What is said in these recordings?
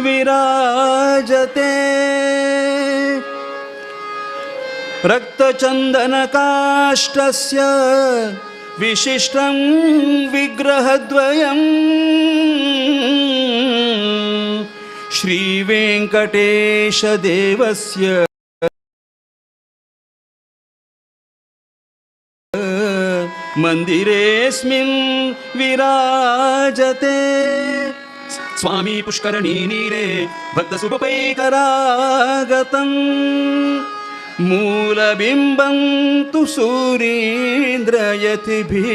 विराजते। रक्तचन्दनकाष्ठस्य विशिष्टं विग्रहद्वयं श्रीवेङ्कटेशदेवस्य मंदिरेऽस्मिन् विराजते। स्वामी पुष्करणी नीरे भक्तसुपैकरागतं मूलबिम्बं तु सूरीन्द्रयतिभिः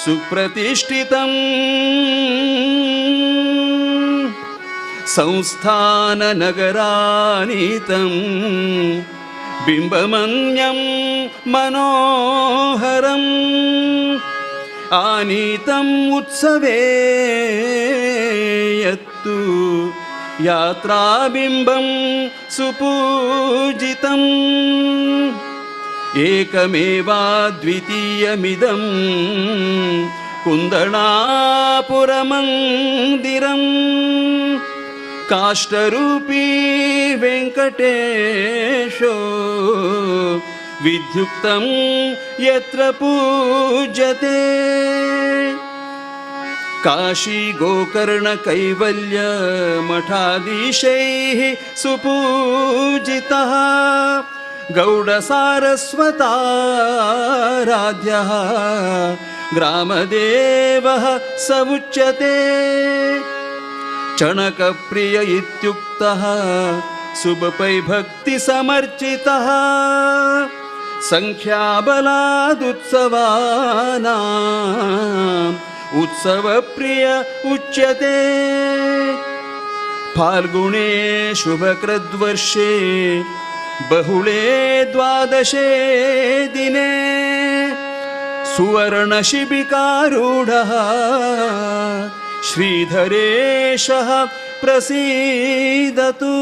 सुप्रतिष्ठितम्। संस्थाननगरानीतं बिम्बमन्यं मनोहरम् आनीतम् उत्सवे यत्तु यात्राबिम्बं सुपूजितम्। एकमेवाद्वितीयमिदं कुन्दणापुरमन्दिरम् काष्ठरूपी वेङ्कटेशो विद्युक्तं यत्र पूज्यते। काशी गोकर्ण कैवल्य मठाधीशैः सुपूजितः गौडसारस्वताराध्यः ग्रामदेवः स उच्यते। चणकप्रिय इत्युक्तः सुबपै भक्तिसमर्चितः संख्याबलादुत्सवानाम् उत्सवप्रिय उच्यते। फाल्गुणे शुभकृद्वर्षे बहुले द्वादशे दिने सुवर्णशिबिकारूढः श्रीधरेशः प्रसीदतु।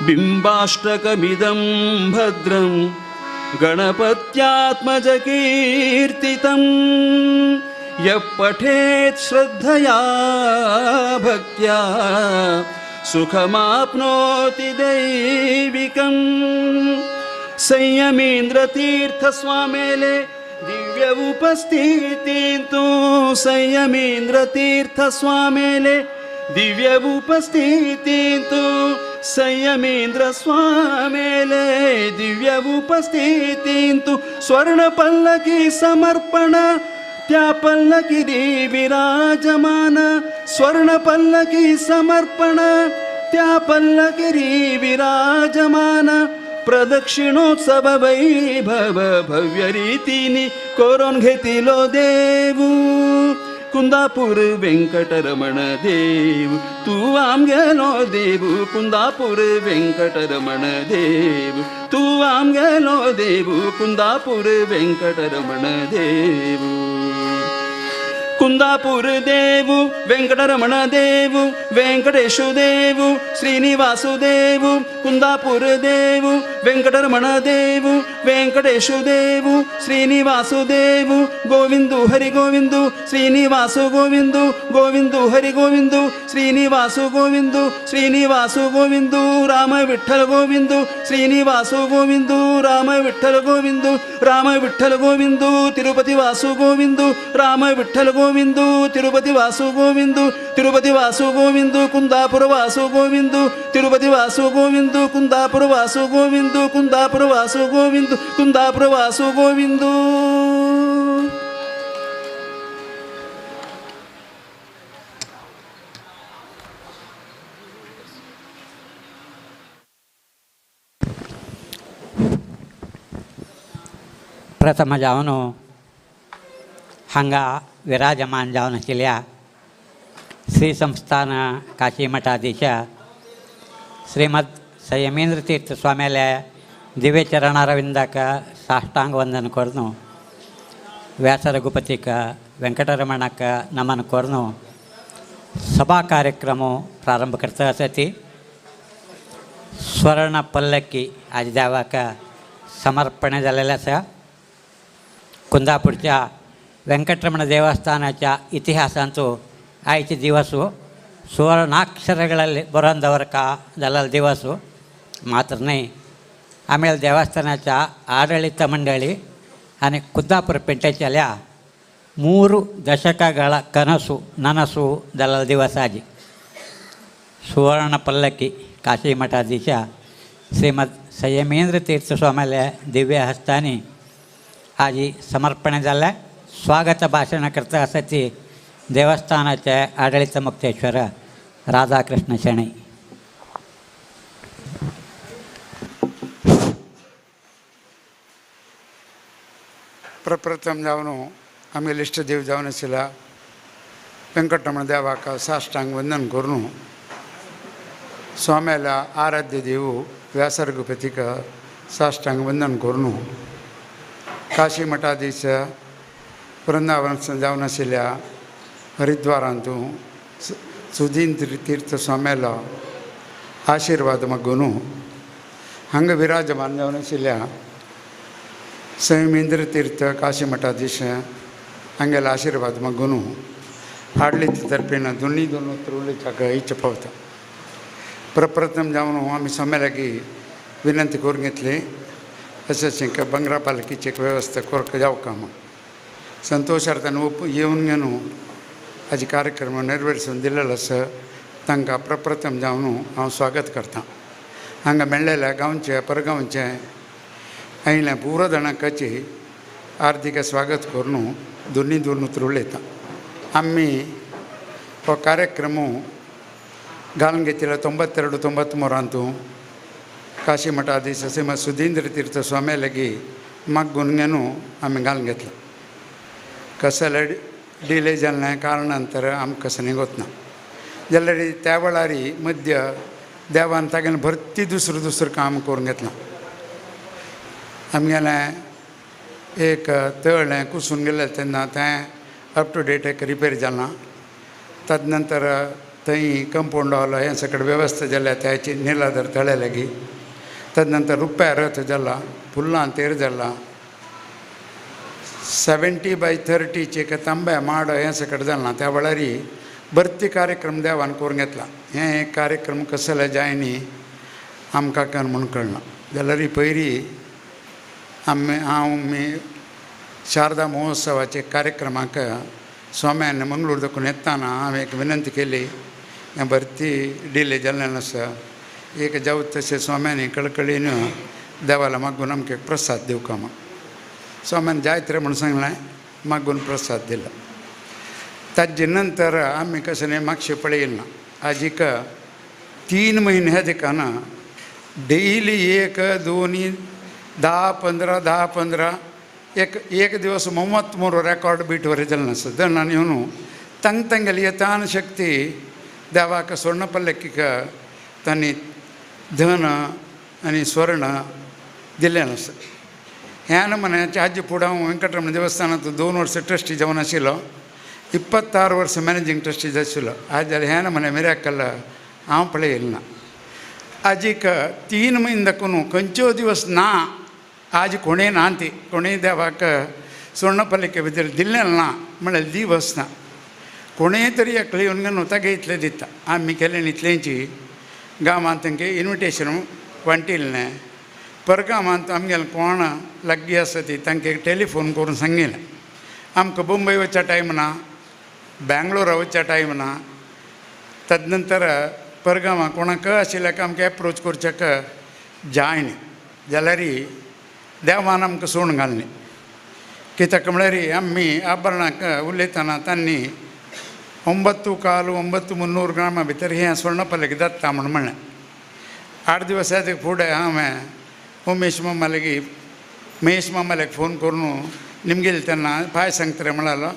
बिम्बाष्टकमिदं भद्रं गणपत्यात्मजकीर्तितं यः पठेत् श्रद्धया भक्त्या सुखमाप्नोति दैविकम्। संयमीन्द्रतीर्थस्वामेले दिव्य उपस्थितिंतु संयमीन्द्रतीर्थस्वामेले दिव्य उपस्थितिंतु संयमीन्द्र स्वामेले दिव्य उपस्थितिंतु स्वर्ण पल्लकी समर्पण त्या पल्लकी विराजमान स्वर्ण पल्लकी समर्पण त्या पल्लकी विराजमान प्रदक्षिणोत्सव वैभव भव्य रीतीनी करून घेतिलो देवू। कुंदापूर वेंकटरमण देव तू आमगेलो देवू। कुंदापूर वेंकटरमण देव तू आमगेलो देवू। कुंदापूर वेंकटरमण देवू। कुंदापूर देवू वेंकटरमण देवू वेंकटेशु देवू श्रीनिवासु देवू। कुंदापूर देवू वेंकटरमण देवू वेंकटेशु देवू श्रीनिवासु देवू। गोविंदु हरि गोविंदु श्रीनिवासु गोविंदु गोविंदु हरि गोविंदु श्रीनिवासु गोविंदु श्रीनिवासु गोविंदु राम विठ्ठल गोविंदु श्रीनिवासु गोविंदु राम विठ्ठल गोविंदु राम विठ्ठल गोविंदु तिरुपति वासु गोविंदु राम विठ्ठल गोविंदु तिरुपति वासु गोविंदु तिरुपति वासु गोविंदु कुंदापुर वासु गोविंदु तिरुपति वासु गोविंदु कुंदापुर वासु गोविंदु कुंदापुर वासु गोविंदु कुंदापुर वासु गोविंदु। प्रथम जावन हांगा विराजमान जावन आशिल्ल्या श्री संस्थान काशी मठाधीश श्रीमद संयमेंद्र तीर्थ स्वाम्याल्या दिव्य चरणारविंदाक साष्टांग वंदन करून व्यास रघुपतीक वेंकटरमणाक नमन करून सभा कार्यक्रम प्रारंभ करता आसा। स्वर्ण पल्लकी आज देवाक समर्पण जालेलें आसा। कुंदापूरच्या वेंकटरमण देवस्थानाच्या इतिहासांचो आयचे दिवस ಸುವರ್ಣಾಕ್ಷರಗಳಲ್ಲಿ ಬರೋಂದವರ ಕಾ ದಲಾಲ್ ದಿವಸ मात्र नाही. आमेल देवस्थानाच्या ಆಡಳಿತ ಮಂಡಳಿ आणि ಕುಂದಾಪುರ ಪೇಂಟೆच्याल्या 3 ದಶಕಗಳ ಕನಸು ನನಸು ದಲಾಲ್ ದಿವಸ ಆಜಿ. ಸುವರ್ಣ ಪಲ್ಲಕ್ಕಿ ಕಾಶಿ ಮಠಾಧೀಶ ಶ್ರೀಮದ್ ಸಂಯಮೇಂದ್ರ ತೀರ್ಥ ಸ್ವಾಮಿಯ ದಿವ್ಯ ಹಸ್ತಾನಿ आजी समर्पणे जाल्लें. स्वागत भाशण करता आसा ती देवस्थानाचे आडळीत मुक्तेश्वर राधाकृष्ण शणै. प्रप्रथम जावन आमी इश्टदेव जावन आशिल्ल्या वेंकटरमण देवाक साष्टांग वंदन करून स्वाम्याला आराध्य देव व्यासरघुपतीक साष्टांग वंदन करून काशी मठाधीश वृंदावन जावन आशिल्ल्या हरिद्वारांतू सुधींद्र तीर्थ स्वाम्यालो आशिर्वाद मागून हांगा विराजमान जावन आशिल्ल्या संयमेंद्र तीर्थ काशी मठाधीश हांगेलो आशिर्वाद मागून आडलित तर्फेन दोन्ही दोन उलोवच्याक इच्छा पावता. प्रप्रथम जावन आमी स्वाम्या लागीं विनंती करून घेतली अशें बंगरा पालकीची एक व्यवस्था करूंक जावका म्हूण. संतोशार्थान येवन घेवन हाजी कार्यक्रम नेरवेरसून दिलेलो आसा तांकां प्रप्रथम जावन हांव स्वागत करतां. हांगा मेळ्ळेल्या गांवचे परगांवचे आयिल्ल्या पुरो जाणांकाची हार्दिक स्वागत करून दोनी दोन उतरां उलयता. आमी हो कार्यक्रम घालून घेतिल्लो 92 93 काशी मठाधीश श्रीमद सुधींद्र तीर्थ स्वामी लागीं मागून घेवन आमी घालून घेतला. कसले डिले जाल्लें कारणांतर आमकां कसं निगोतना जाल्यार त्या वेळार मध्य देवान तागेलें भरती दुसरें दुसरें काम करून घेतलां. आमगेलें एक तळें कुसून गेलें तेन्ना तें अप टू डेट एक रिपेर जालां. तद नंतर थंय कंपावंड वॉल हें सगळें वेवस्था जाल्या त्याची निलादर तळ्या लागीं. तद नंतर रुप्या रथ जाला, फुलां तेर जाला, 70x30 एक तांब्या माड हें सगळें जालां. त्या वेळार भरती कार्यक्रम देवान करून घेतला. हें एक कार्यक्रम कसले जाय न्ही आमकां कर म्हूण कळना. जाल्यार पयलीं आमी हांव मी शारदा महोत्सवाचे कार्यक्रमाक स्वाम्यान मंगळूर दाखोवन येताना हांवें एक विनंती केली, हें भरती डिले जाल्लें आसा एक जावं तशें स्वाम्यांनी कळकळीन देवाला मागून आमकां एक प्रसाद दिवका म्हूण. स्वाम्यान जायत रे म्हूण सांगलें, मागून प्रसाद दिलो. ताजे नंतर आमी कशें न्ही मातशें पळयलें ना. आजीक 3 म्हयने ह्या दिकाना डेली 1 2 10 15 10 15 एक एक दिवस 33 रेकॉर्ड बीट वर जालें आसा. दणान येवन तांग तांगेली यतान शक्ती देवाक स्वर्ण पल्लकीक तांणी धन आनी स्वर्ण दिलें आसा. ह्या नमुन्याच्या हाजे फुडें हांव वेंकटरमण देवस्थानांत 2 वर्सां ट्रस्टी जावन आशिल्लो, 26 वर्सां मॅनेजींग ट्रस्टी आशिल्लो. आज जाल्यार ह्या नमुन्या मिराकल हांव पळयलें ना. आजीक 3 म्हयने दाखोवन खंयचो दिवस ना आज कोणें ना ती कोणें देवाक स्वर्ण पल्लके भितर दिल्लें ना म्हळ्यार दिवस ना. कोणें तरी एकले येवन घेवन तागे इतलें दिता. आमी केलें इतलेंची गांवांत तांकां इन्विटेशन वांटिल्लें. परगांवांत आमगेलें कोण लागीं आसा ती तांकां टेलिफोन करून सांगिल्लें आमकां बंबय वचच्या टायम ना, बेंगलोरा वचच्या टायम ना. तदनंतर परगांवां कोणाक आशिल्ल्याक आमकां एप्रोच करच्याक जाय न्ही जाल्यार देवान आमकां सोडून घालनी. कित्याक म्हळ्यार आमी आभरणाक उलयतना तांणी 9 1/4 9 300 ग्रामा भितर हें स्वर्ण पल्लकी जाता म्हूण म्हणलें. 8 दिवस जाता फुडें हांवें उमेश मामा लागीं महेश मामाल्याक फोन करून निमगेले तेन्ना पांय सांगतले म्हणालो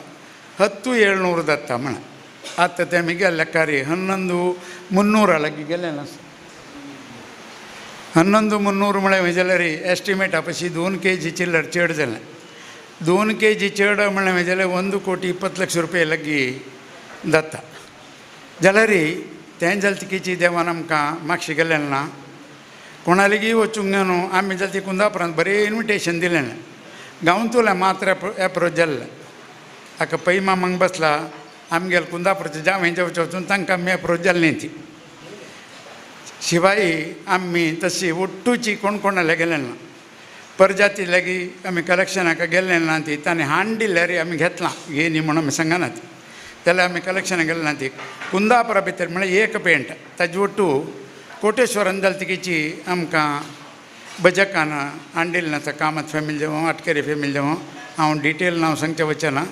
10700 जाता म्हणलें. आतां तें मिगेल्या लेखार 11300 लागीं गेलें ना. 11300 म्हळ्यार जाल्यार एस्टिमेटा पशी 2 kg चिल्लर चड जालें. 2 kg चड म्हळ्यार जाल्यार 1,20,00,000 रुपया लागीं जाता. जाल्यार तें जालें तिकीची देवान आमकां मागशें गेलें ना. कोणालेगी वचूंक न्हू आमी जाल्यार ती कुंदापुरांत बरें इन्विटेशन दिलें. गांवतुलें मात्र एप्रोच जाल्लें. हाका पै मामांक बसला आमगेले कुंदापूरचे जावं जेवचे वचून तांकां आमी एप्रोच जाल्ली ती. शिवाय आमी तशी ಒಟ್ಟುची कोण कोणाले गेले ना, परजाती लागी आमी कलेक्शनाक गेल्ले ना ती तांणी हाण दिल्यार आमी घेतलां घेनी म्हणून आमी सांगना ती. जाल्यार आमी कलेक्शनाक गेले ना ती. कुंदापुरा भितर म्हळ्यार एक पेंट ताजे ಒಟ್ಟು कोटेश्वरान जालें तिकीची आमकां भजकान हांडिल ना कामत फॅमिली जावं आटकेरी फॅमिली जावं हांव डिटेल नांव सांगचें वचना.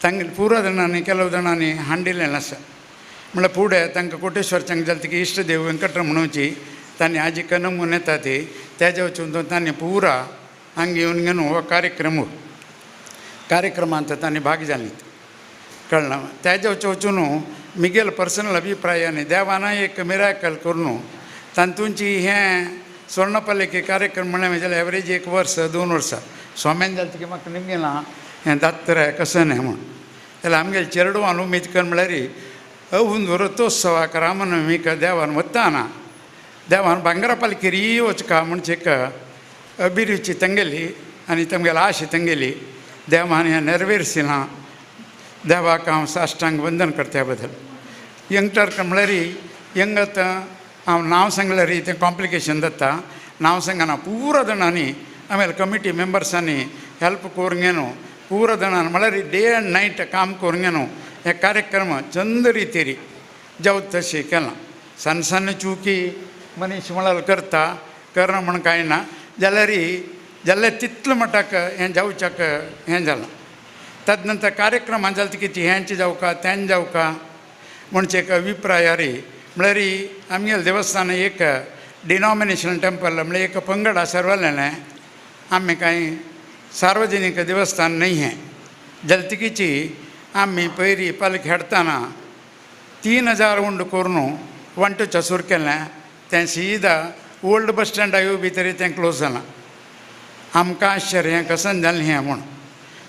तांगेले पुरा जाणांनी ಕೆಲವು जाणांनी हांडिल्लें आसा. म्हळ्यार फुडें तांकां कोटेश्वरच्यांक जालें तिकी इश्टदेव वेंकटरमणूची तांणी आजी कनमून येता ती तेज्या वचून तांणी पुरा हांगा येवन घेवन हो कार्यक्रम कार्यक्रमांत तांणी भाग जाली कळना. तेज्या वचून मिगेल पर्सनल अभिप्रायाने देवान एक मिराकल करून तातूंची हें स्वर्णपल्लिके कार्यक्रम म्हणल्यार जाल्यार एवरेज 1 वर्स 2 वर्सां स्वाम्यान जालें की म्हाका निमगेलां हें जात्रा कसं न्ही म्हूण. जाल्यार आमगेले चेरडुवान उमेद कर म्हळ्यार अवून व्रतोत्सवाक रामनवमीक देवान वताना देवान भांगरा पालखेर वचका म्हणचे एक अभिरुची तंगेली आनी तमगेली आशा तंगेली देवान हें नेरवेरसिना. देवाक हांव साश्टांग वंदन करता त्या बद्दल. यंगटर म्हळ्यार यंग आतां हांव नांव सांगल्यार तें कॉम्प्लिकेशन जाता. नांव सांगना पुरा जाणांनी आमगेले कमिटी मेंबर्सांनी हेल्प करूंक न्हू पुरा जाणांनी म्हळ्यार डे अँड नायट काम करूंक न्हू हे कार्यक्रम चंद रितीरी जावं तशें केलां. सन्न सन्न चुकी मनीस म्हळ्यार करता करना म्हण कांय ना जाल्यार जाल्यार तितलो मटाक हें जावच्याक हें जालां. तद नंतर कार्यक्रमान जालें की हेंच जावका तेंच जावका म्हणचे एक अभिप्रायारी म्हळ्यार आमगेलें देवस्थान एक डिनॉमिनेशनल टेंपल म्हळ्यार एक पंगड आसरवालें आमी कांय सार्वजनीक देवस्थान न्हय हें. जलतिकीची आमी पयरी पालखी हाडटना 3000 उंड करून वांटूच्या सूर केलें तें सीधा ओल्ड बस स्टँडा येवपी तरी तें क्लोज जालां. आमकां आश्चर्य हें कसन जालें हें म्हूण.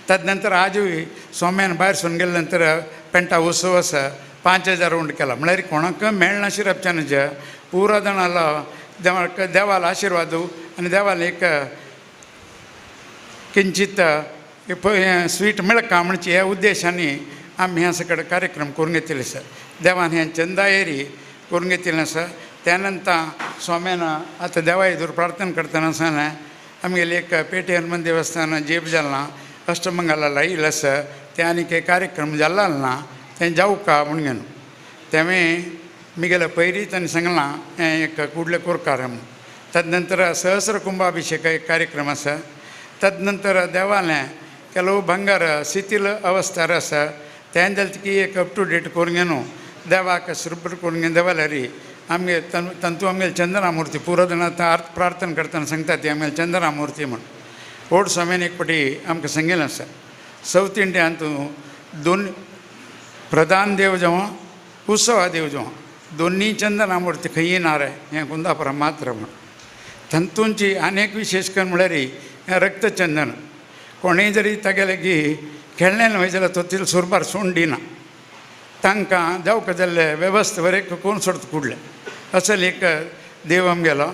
तद नंतर आजूय सोम्यान भायर सून गेले नंतर पेंटा उत्सव आसा 5000 उंड केला म्हळ्यार कोणाक मेळनाशिल्ल्याच्यान जे पुरा जाणालो देवाला आशिर्वाद आनी देवाला एक किंचित स्वीट मेळका म्हणचे ह्या उद्देशांनी आमी ह्या सगळे कार्यक्रम करून घेतिल्ले आसा. देवान हें चंदायेरी करून घेतिल्लें आसा. त्या नंतर स्वाम्यान आतां देवा एदूर प्रार्थना करतना सांगलें आमगेलें एक पेटे हनुमान देवस्थान जेब जालां अष्टमंगला लायिल्लें आसा तें आनीक एक कार्यक्रम जाला ना तें जावका म्हूण घेवन तेवें मिगेले पयलीं तांणी सांगलां हें एक कुडले कोरकार म्हूण. तद नंतर सहस्र कुंभाभिषेक एक कार्यक्रम आसा. तद नंतर देवालें ಕೆಲವು ಬಂಗಾರ ಶಿಥಿಲ अवस्थार आसा तें जालें की एक अप टू डेट करून घेवन देवाक सुरबर करून घेवन देवाल्यारी आमगे तंतू आमगेले चंदनामूर्ती पुरो जाणां आतां प्रार्थना करतना सांगता ती आमगेले चंदनामूर्ती म्हूण. ओड स्वाम्यान एक फावटी आमकां सांगिल्लें आसा सावथ इंडियांत दोन प्रधान देव जावं उत्सवा देव जावं दोन्ही चंदनामूर्ती खंयी ना रे हें कुंदापुरा मात्र म्हूण. तातूंची आनी एक विशेश करून म्हळ्यार हें रक्तचंदन कोणूय जरी तागेले की खेळ्ळें न्हय जाल्यार तो तितलो सुरबार सोडून दिना तांकां जावका जाल्ले वेवस्था बरें कोण सोडता कुडलें असले एक देव आमगेलो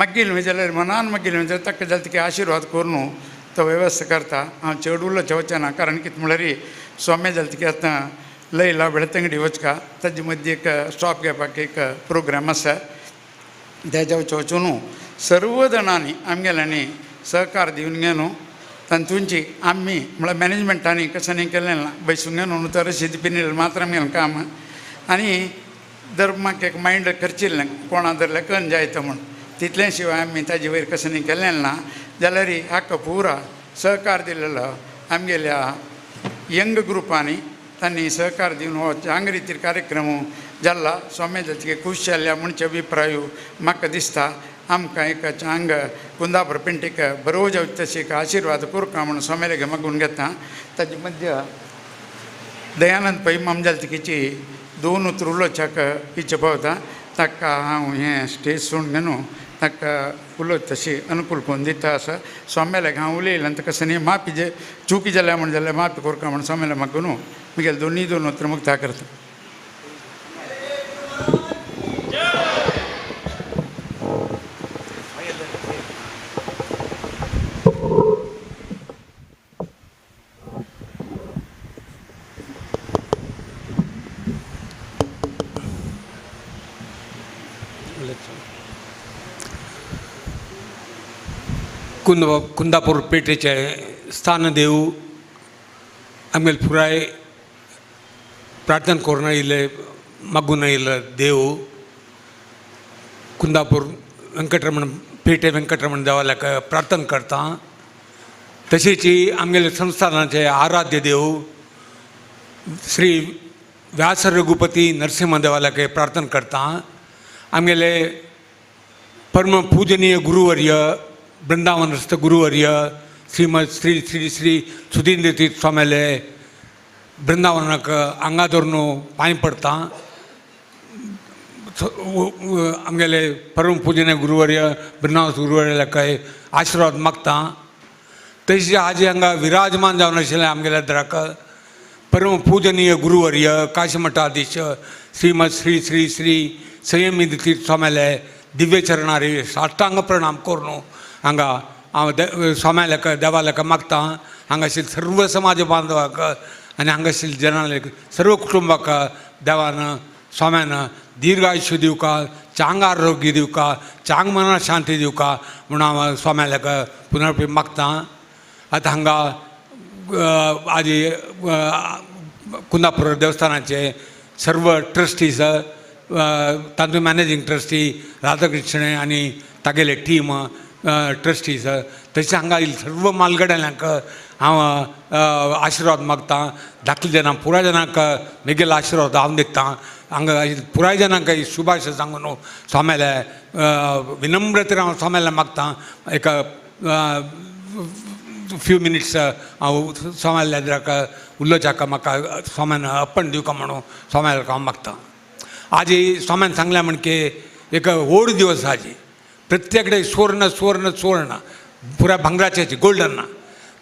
मागील न्हय जाल्यार मनान मागील न्हय जाल्यार ताका जाल्यार तुका आशिर्वाद करून तो वेवस्था करता. हांव चड उलोवचें वचना कारण कितें म्हळ्यार स्वामी जालें की आतां लयला बेळतंगडी वचका ताजे मदीं एक स्टॉप घेवपाक एक प्रोग्राम आसा तेज्या वचून सर्व जाणांनी आमगेल्यांनी सहकार दिवन घेवन तातूंची आमी म्हळ्यार मॅनेजमेंटांनी कशें न्ही केलें ना बैसून घेवन तर रशीद पिनील मात्र आमगेलें काम आनी दर म्हाका एक मायंड खर्चिल्लें कोणा धरलें कन जायत म्हूण तितलें शिवाय आमी ताजे वयर कशें न्ही केलें ना जाल्यार हाका पुरा सहकार दिलेलो आमगेल्या यंग ग्रुपांनी तांणी सहकार दिवन हो चांग रितीर कार्यक्रम जाला. स्वामी जातकीर खूश जाल्ल्या म्हणचे अभिप्राय म्हाका दिसता. आमकां एक चांग कुंदापूर पेंटीक बरो जावचो तशें एक आशिर्वाद कोरका म्हूण स्वामी मागून घेता. ताजे मध्य दयानंद पै माम जालतिकीची 2 उतरां उलोवच्याक इच्छा पावता ताका हांव हें स्टेज सोडून घेवन ताका उलोवचें तशी अनुकूल करून दिता आसा. स्वाम्याक हांव उलयलें आनी ताका न्ही माफी जे चुकी जाल्या म्हण जाल्यार माफी कोरका म्हूण स्वाम्याक मागून म्हगेले दोनूय 2 उतरां मुक्ता करता. कुंदापूर पेठेचे स्थानदेव आमगेले पुराय प्रार्थना करून आयिल्ले मागून आयिल्ले देव कुंदापूर वेंकटरमण पेठे वेंकटरमण देवाल्याक प्रार्थना करता. तशेंच आमगेले संस्थानाचे आराध्य देव श्री व्यास रघुपती नरसिंह देवाल्याक प्रार्थना करता. आमगेले परम पूजनीय गुरुवर्य वृंदावनस्थ गुरुवर्य श्रीमद श्री श्री श्री सुधींद्र तीर्थ स्वाम्याले वृंदावनाक हांगा धरून पांय पडता. आमगेले परम पूजनीय गुरुवर्य वृंदावन गुरुवर्याक आशिर्वाद मागता. तशें आजी हांगा विराजमान जावन आशिल्लें आमगेल्या द्राक परम पूजनीय गुरुवर्य काशीमठाधीश श्रीमद श्री श्री श्री संयमी तीर्थ स्वाम्याले दिव्य चरणारी साष्टांग प्रणाम करून हांगा हांव स्वाम्यालेक देवालेक मागता. हांगाशिल्ले सर्व समाज बांधवाक आनी हांगाशिल्ले जनालेक सर्व कुटुंबाक देवान स्वाम्यान दीर्घ आयुष्य दिवका, चांग आरोग्य दिवका, चांग मना शांती दिवका म्हूण हांव स्वाम्यालेक पुनर्पी मागता. आतां हांगा आजी कुंदापूर देवस्थानाचे सर्व ट्रस्टीज तातूंत मॅनेजींग ट्रस्टी राधाकृष्ण आनी तागेले टीम ट्रस्टीज तशें हांगा सर्व मालगड्यांक हांव आशिर्वाद मागता. धाकले जाणां पुराय जाणांक मेगेलो आशिर्वाद हांव दिता. हांगा पुराय जाणांक शुभाशय सांगून स्वाम्याले विनम्रतेन हांव स्वाम्याले मागता. एक फ्यू मिनिट्स हांव स्वाम्याल्या एदराक उलोवच्याक म्हाका स्वाम्यान अर्पण दिवका म्हणून स्वाम्याक हांव मागता. आजी स्वाम्यान सांगलें म्हण की एक व्हड दिवस आजी प्रत्येक कडेन सुवर्ण सुवर्ण सुवर्ण पुराय भांगराचे गोल्डन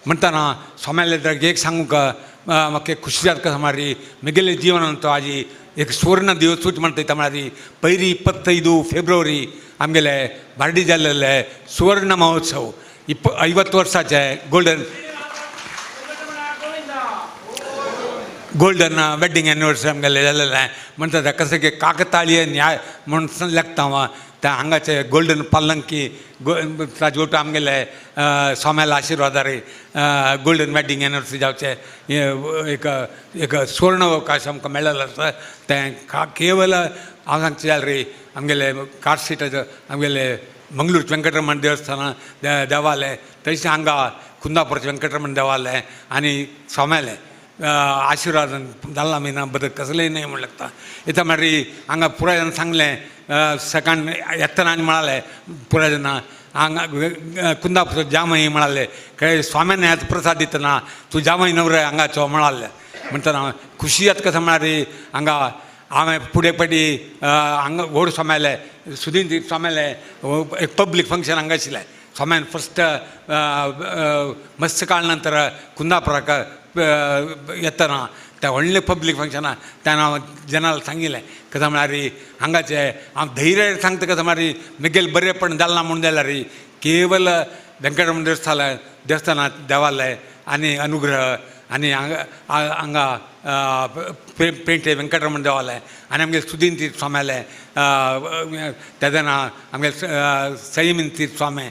म्हणटना स्वाम्याले एदराक एक सांगूंक म्हाका खुशी जाता कसो म्हळ्यार म्हगेले जिवनांत तो आजी एक सुवर्ण दिवसूच म्हणटा म्हळ्यार पयली 25 फेब्रुवारी आमगेले बार्डी जाल्लेले सुवर्ण महोत्सव 50 वर्साचे गोल्डन गोल्डन वेडिंग एनिवर्सरी आमगेले जाल्लेलें म्हणटा तेका कसं की काकताळीय न्याय म्हणून लागता हांव त्या हांगाचे गोल्डन पल्लंकी ताजे वटू आमगेले स्वाम्याला आशिर्वादारे गोल्डन वेडिंग एनिवर्सरी जावचें एक एक सुवर्ण अवकाश आमकां मेळ्ळेलो आसा. तें केवल हांव सांगचें जाल्यार रे आमगेले कार्सीटाचो आमगेले मंगळूरचें वेंकटरमण देवस्थान देवालय तशें हांगा कुंदापूरचें वेंकटरमण देवालय आनी स्वाम्यालें आशिर्वाद जाल्ला मी ना बदक कसलें न्हय म्हूण लागता. इथं म्हळ्यार हांगा पुराय जाण सांगलें सकाळ येतना आनी म्हळालें पुराय जाणां हांगा कुंदापूर जामय म्हळाले काय स्वाम्यान आतां प्रसाद दितना तूं जामय नवरे हांगाचो म्हळाले म्हणटना खुशी जाता कसो म्हळ्यार हांगा हांवें फुडें फाटी हांगा व्हड स्वाम्याले सुदीन स्वाम्याले एक पब्लीक फंक्शन हांगा आशिल्लें. स्वाम्यान फस्ट मस्त काळ नंतर कुंदापुराक येतना त्या व्हडलें पब्लीक फंक्शनाक तेन्ना हांव जनाल सांगिल्लें कसो म्हळ्यार हांगाचें हांव धैर्य सांगता कसो म्हळ्यार म्हगेलें बरेंपण जालें ना म्हूण जाल्यार केवल वेंकटरमण देवस्थान देवस्थानांत देवालय आनी अनुग्रह आनी हांगा हांगा पेंटे वेंकटरमण देवालय आनी आमगेले सुदीन तीर्थ स्वाम्यालें तेन्ना आमगेले संयमीन तीर्थ स्वामी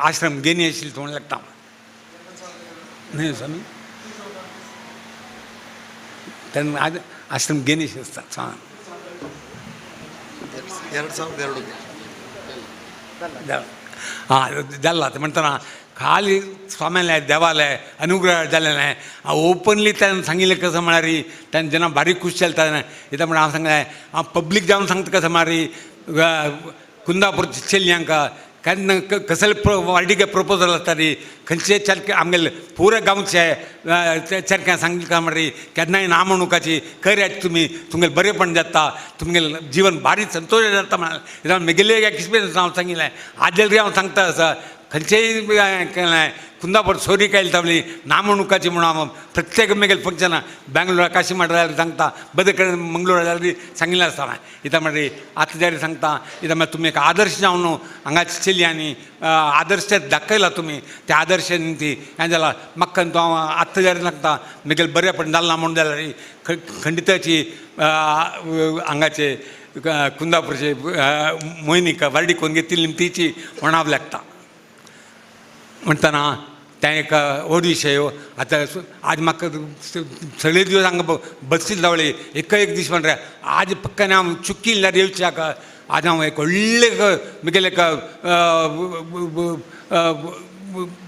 आश्रम गेनी आशिल्ले म्हूण लागता न्हय स्वामी तेन्ना आश्रम गेनी आसता स्वामी 2002 हां जाल्ला म्हणटना खाली स्वाम्याले देवाले अनुग्रह जालें हांव ओपनली त्यान सांगिल्लें कसो म्हळ्यार तेन्ना जेन्ना बारीक खूश जाता इतलें म्हणून हांव सांगलें हांव पब्लीक जावन सांगता कसो म्हळ्यार कुंदापूरच्या चेडल्यांक केन्ना कसले वार्डिके प्रपोजल आसता ती खंयचे चरके आमगेले पुरे गांवचे चरक्यां सांगले काय म्हळ्यार केन्नाय ना म्हणुकाची करात तुमी तुमगेलें बरेंपण जाता तुमगेलें जीवन भारी संतोश जाता म्हळ्यार म्हगेलें एक एक्सपिरियन्स हांव सांगिल्लें आदले हांव सांगता आसा खंयचेय केलें कुंदापूर सोरी कायल तावली ना म्हणुकाची म्हणून हांव प्रत्येक मेगेल फंक्शन बेंगलोरा काशी मठ जाल्यार सांगता बदे कडेन मंगळूर जाल्यार सांगिल्लें आसता हांवें इतां म्हणल्यार आतां जाल्यार सांगता इतां म्हळ्यार तुमी एक आदर्श जावन हांगाची चलयांनी आदर्श दाखयला तुमी ते आदर्श ती हें जाला म्हाका तो हांव आतां जाल्यार सांगता मेगेल बरेपण जालें ना म्हणून जाल्यार खंडिताची हांगाचे कुंदापूरचे मोहिनीक वार्डी कोन्न घेतिल्ली निमतीची म्हण लागता म्हणटना तें एक व्हड विशय. आतां आज म्हाका सगळे दिवस हांगा बसील जावळी एक एक दीस म्हणटा आज पक्कान हांव चुकील जाल्यार येवच्याक आज हांव एक व्हडलें म्हगेलें एक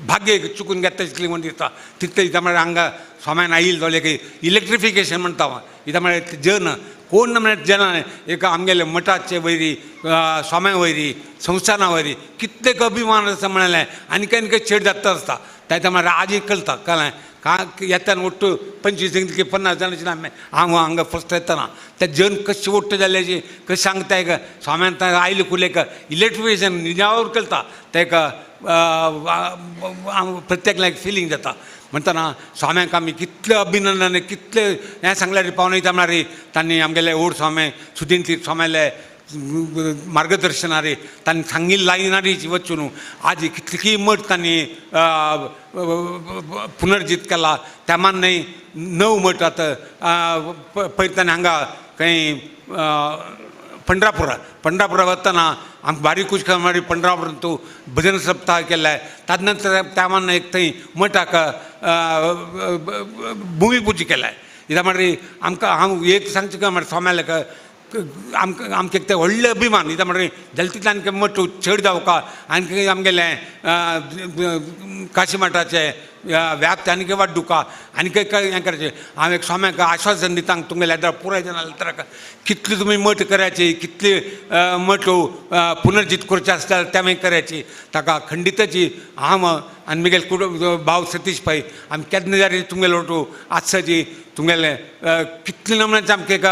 भाग्य चुकून घेता तितलें म्हण दिसता तितलें इतां म्हळ्यार हांगा स्वाम्यान आयिल्लें जाल्यार एक इलेक्ट्रिफिकेशन म्हणटा हांव इतां म्हळ्यार जन कोण म्हळ्यार जना एक आमगेले मठाचे वयरी स्वाम्या वयरी संस्थाना वयरी कितलेक अभिमान आसा म्हणलें आनी कांय कांय चेड जाता आसता ताच्या म्हळ्यार आजय कळटा कळ्ळें का येतना ಒಟ್ಟು 25 50 जाणांची आमी हांव हांगा फर्स्ट येतना ते जन कशें ಒಟ್ಟು जाल्याची कशें सांगता एक स्वाम्यान आयले कुलेक इलेक्ट्रिफिकेशन निजावर कळटा तेका प्रत्येक एक फिलींग जाता. म्हणटना स्वाम्यांक आमी कितलें अभिनंदन कितलें हें सांगल्यार पावना म्हळ्यार तांणी आमगेले ओड स्वामी सुदीन तीर्थ स्वाम्याले मार्गदर्शनारे तांणी सांगिल्ले लायनारीची वचून आज कितली मठ तांणी पुनर्जीत केला. त्या मान 9 मठ आतां पयर तांणी हांगा खंय पंढरापुरा पंढरापुरा वतना आमकां बारीक कुशका मारी पंढरापुरांत तूं भजन सप्ताह केलाय. ताजे नंतर त्या मान एक थंय मठाक भुमीपुजा केलाय. कित्याक म्हणल्यार आमकां हांव एक सांगचें काय म्हळ्यार स्वाम्याले आमकां आमचें तें व्हडलें अभिमान. कित्याक म्हणल्यार जाल्यार तितलें आनी मठ चड जावका आनी आमगेलें काशी मठाचें व्याप्त आनी वाड्डुका आनी काय हें करायचें. हांव एक स्वाम्याक आश्वासन दिता तुमगेल्या पुराय जाणां कितली तुमी मठ करायची कितली मठ पुनर्जीत करचे आसता ते मागीर करायची ताका खंडिताची हांव आनी म्हगेले कुटुंब भाव सतीश पै आमी केन्ना जाल्यार तुमगेलो ओटू आसाची तुमगेलें कितले नमण्याचे आमकां एक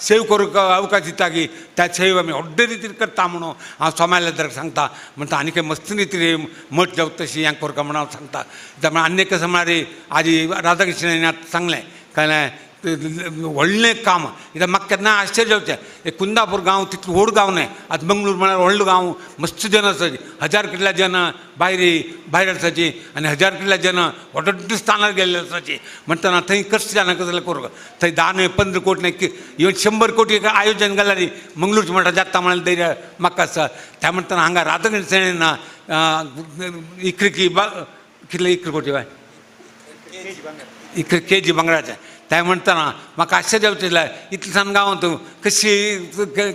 सेव करूंक अवकाश दिता की त्या सेव आमी व्हडले रितीन करता म्हणून हांव स्वाम्याल्या तर सांगता. म्हणटा आनी काय मस्त रितीन मठ जावं तशी हें करता म्हणून हांव सांगता. त्या आनी कसं म्हळ्यार आजी राधाकृष्णान आतां सांगलें कळ्ळें व्हडलें काम कित्याक म्हाका केन्ना आश्चर्य जावचें एक कुंदापूर गांव तितलो व्हड गांव न्हय. आतां मंगळूर म्हळ्यार व्हडलो गांव मस्त जन आसाची 1000 कितल्या जन भायर भायर आसाची आनी 1000 कितल्या जन व्हड व्हड स्थानार गेल्ले आसाची. म्हणटना थंय कशें जाणा कसलें करूंक थंय 10 न्हय 15 कोटी न्हय इवन 100 कोटी आयोजन घाल्यार मंगळूरचें म्हणटा जाता म्हळ्यार धैर्य म्हाका आसा. त्या म्हणटना हांगा राधाकृष्ण इकरी कितले 1 कोटी बाय 1 केजी भांगराचें. ते म्हणटना म्हाका आश्चर्य जावचें इतलें सान गांवांत कशी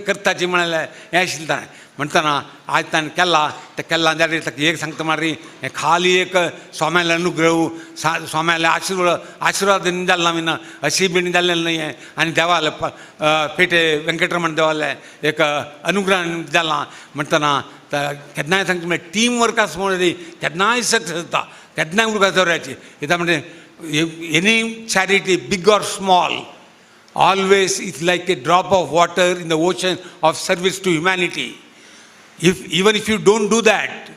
करताची म्हळ्यार हें आशिल्लें ताणें. म्हणटना आज ताणें केला तें केला जाल्यार ताका एक सांगता मारी हें खाली एक स्वाम्याले अनुग्रह स्वाम्याले आशिर्वाद आशिर्वाद जालें ना अशी बीन जाल्लें न्हय हें आनी देवाले पेटे वेंकटरमण देवाले एक अनुग्रह जाला. म्हणटना केन्नाय सांगता म्हळ्यार टीम वर्क आसा म्हणून केन्नाय सक्सेस जाता केन्नाय उरका दवरायची. कित्याक म्हणजे any charity big or small always it's like a drop of water in the ocean of service to humanity. If even if you don't do that,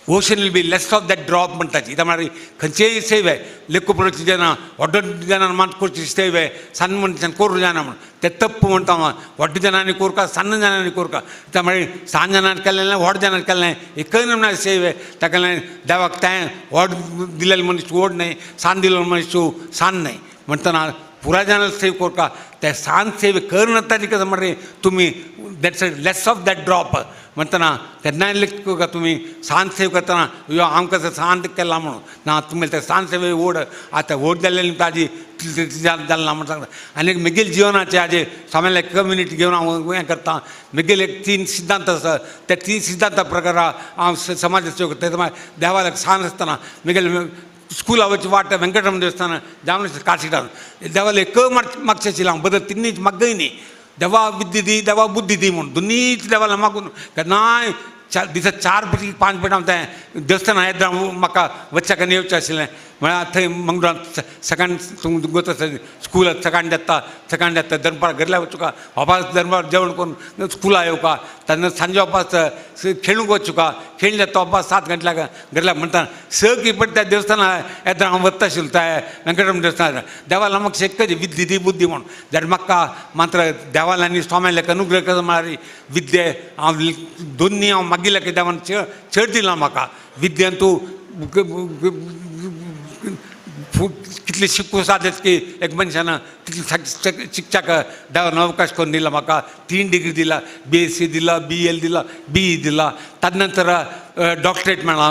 ocean will be less of that drop म्हणटाची. कित्याक म्हळ्यार खंयचेय सेवे लेखू जाणा व्हड जाणां मात करची सेवे सन्न मनशान करूं जायना म्हण ते तप्प म्हणटा हांव. व्हड जाणांनी कोरका सन्न जाणांनी कोरका त्या म्हळ्यार सान जाणांनी केलें ना व्हड जाणांनी केलें एकय नमूना सेवे ताका देवाक तें व्हड दिलेलें मनीस व्हड न्हय सान दिलेलो मनीस सान न्हय. म्हणटना पुराय जाणां सेव कोरका ते सान सेवे करना कसं म्हळ्यार तुमी that's less of that drop. म्हणटना केन्नाय लेखका तुमी सान सेव करतना यो हांव कसं सान केला म्हणून ना तुमी ते सान सेवे व्हड आतां व्हड जाल्ले ताजी जालें ना म्हण सांगता. आनी एक म्हगेले जिवनाचे हाजे स्वाम्याले कम्युनिटी घेवन हांव हें करता. म्हगेले एक 3 सिद्धांत आसा त्या 3 सिद्धांता प्रकार हांव समाज सेव करता. देवाक सान आसतना म्हगेले स्कुला वचची वाट वेंकटरमण देवस्थान जावन काशीटान देवाले एक मागचें आशिल्लें हांव बदल तिन्नीच मागय न्ही देवा विद्दी दी देवा बुद्धी दी म्हूण दोनीच देवाला मागून केन्नाय दिसा 4 पैकी 5 पेट हांव तें देवस्थान येता म्हाका वच्च्याक येवचें आशिल्लें. म्हळ्यार थंय मंगळूरांत सकाळ वता स्कुलाक सकाळ जाता सकाळ जाता दनपार घरल्या वचुका वापस दनपार जेवण करून स्कुला येवका तेन्ना सांजे वापस खेळूंक वचुका खेळून जाता वापस 7 गंटल्याक घरल्या म्हणटा 6 की पण त्या देवस्थाना येता हांव वता आशिल्लो त्या वेंकटरमण देवस्थान देवाला म्हाका एकच विद्ये दी बुद्धी म्हणून जाल्यार म्हाका मात्र देवाला आनी स्वाम्याक अनुग्रह कसो म्हळ्यार विद्ये हांव दोन्ही हांव मागिल्ल्या की देवान चड दिला म्हाका विद्येन तूं कितले शिकूं सादत की एक मनशान तितले शिकच्याक देवान अवकाश करून दिला म्हाका 3 डिग्री दिला BSc दिला BL दिला BE दिला ताजे नंतर डॉक्टरेट मेळ्ळा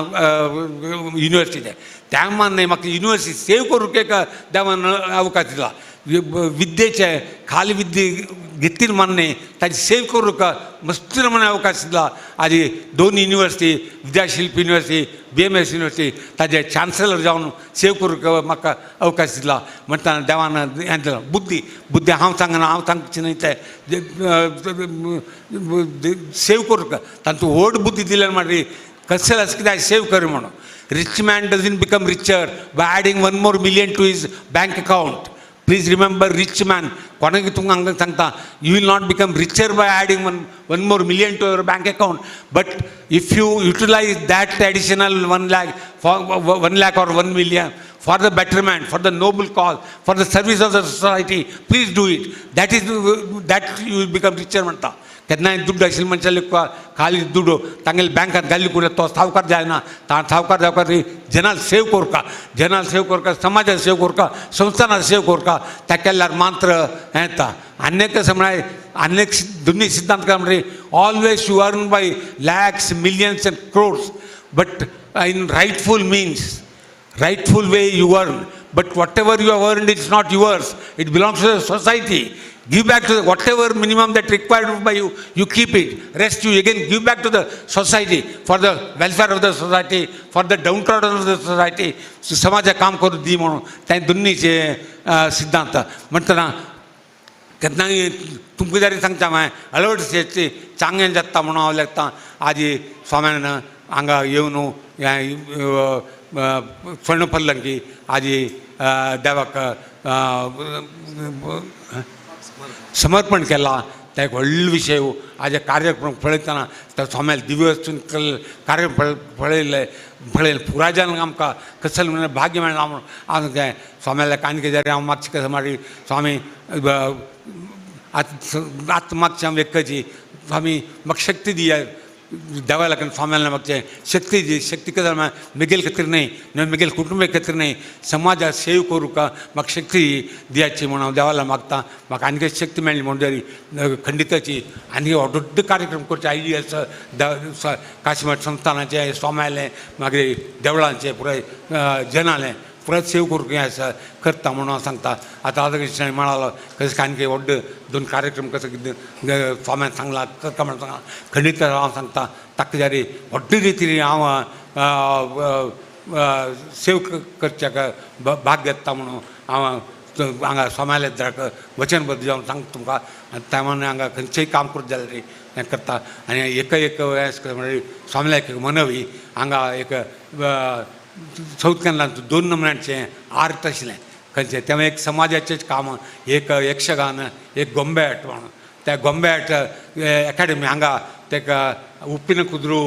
युनिवर्सिटी त्या मान म्हाका युनिवर्सिटी सेव करूंक एक देवान अवकाश दिला विद्येचे खाली विद्ये घेतील मान्य ताजी सेव करूंक मस्त म्हण अवकाश दिला आजी 2 university Vidyashilpa university BMS university ताजे चान्सलर जावन सेव करूंक म्हाका अवकाश दिला म्हणटा देवान हें दिला बुद्धी बुद्धी हांव सांगना हांव सांगची न्हय तें सेव करूंक तांतूं व्हड बुद्धी दिल्या मागीर कसले आसा कितें सेव कर म्हणून rich man doesn't become richer by adding 1 more million to his bank account. Please remember rich man कोणाक तुमकां हांगा सांगता you will not become richer by adding one more million to your bank account but if you utilize that additional 1 lakh for 1 lakh or 1 million for the betterment, for the noble cause, for the service of the society, please do it. That is, that you will become richer म्हणटा केन्नाय दुड्ड आशिल्ले मनशाले खाली दुडू तांगेले बँकांत घाल्ली कुडे तो सावकार जायना सावकार जावपा खातीर जनाक सेव करका जनाक सेव करका समाजाक सेव करका संस्थानाक सेव करका त्या केल्यार मात्र हें येता आनी कसं म्हळ्यार आनी दोन्ही सिद्धांत काय म्हणजे always you earn by lakhs millions and crores but in rightful means rightful way you earn, but whatever you have earned, it's not yours. It belongs to the society. Give back to the, whatever minimum that required by you, you keep it. Rest you again give back to the society for the welfare of the society, for the downtrodden of the society. समाजा काम करून दी म्हणून त्या दोन्हीचे सिद्धांत म्हणटना केन्नाय तुमकां जरी सांगता हांवें अळवट चांगें जाता म्हणून हांव लेखता आजी स्वाम्यान हांगा येवन हें स्वर्ण पल्लंकी आजी देवाक समर्पण केला त्या एक व्हडलो विशय आज कार्यक्रम पळयतना त्या स्वाम्याल दिव्य वचून कार्यक्रम पळयले पळयले पुराजान आमकां कसलें म्हणून भाग्य मेळना म्हणून हांव तें स्वाम्याल्या कानके जरी हांव मातशें कसं मागीर स्वामी आतां आतां मातशें हांव एकची स्वामी म्हाका शक्ती दिया देवा लागून स्वाम्याला मागचें शक्ती दी शक्ती कसं म्हळ्यार मेगेल खातीर न्हय न्हय मेगेल कुटुंबा खातीर न्हय समाजाक सेव करूंक म्हाका शक्ती दियाची म्हणून हांव देवाला मागता म्हाका आनी शक्ती मेळ्ळी म्हणून जरी खंडिताची आनी व्हड कार्यक्रम करचे आयडियास काशीमठ संस्थानाचे स्वाम्यालें मागीर देवळांचे पुराय जनालें पुराय सेव करूंक हें आसा करता म्हणून हांव सांगता. आतां राधाकृष्ण म्हणालो कशें आनी व्हड 2 कार्यक्रम कसो कितें स्वाम्यान सांगला करता म्हणून सांगला खंडीत हांव सांगता ताका जारी व्हडली रितीन हांव सेव करच्याक भाग घेता म्हणून हांव हांगा स्वाम्याले वचनबद्ध जावन सांगता तुमकां. आनी त्या म्हणून हांगा खंयचेय काम करता जाल्यार हें करता आनी एक एक म्हणल्यार स्वाम्याक एक मनवी हांगा एक सावथ कॅनला 2 नमुन्यांचें आर्ट आशिल्लें खंयचें तें एक समाजाचेंच काम एक यक्षगान एक गोंबेट म्हणून त्या गोंबेट एकाडेमी हांगा तेका उप्पिन कुद्रू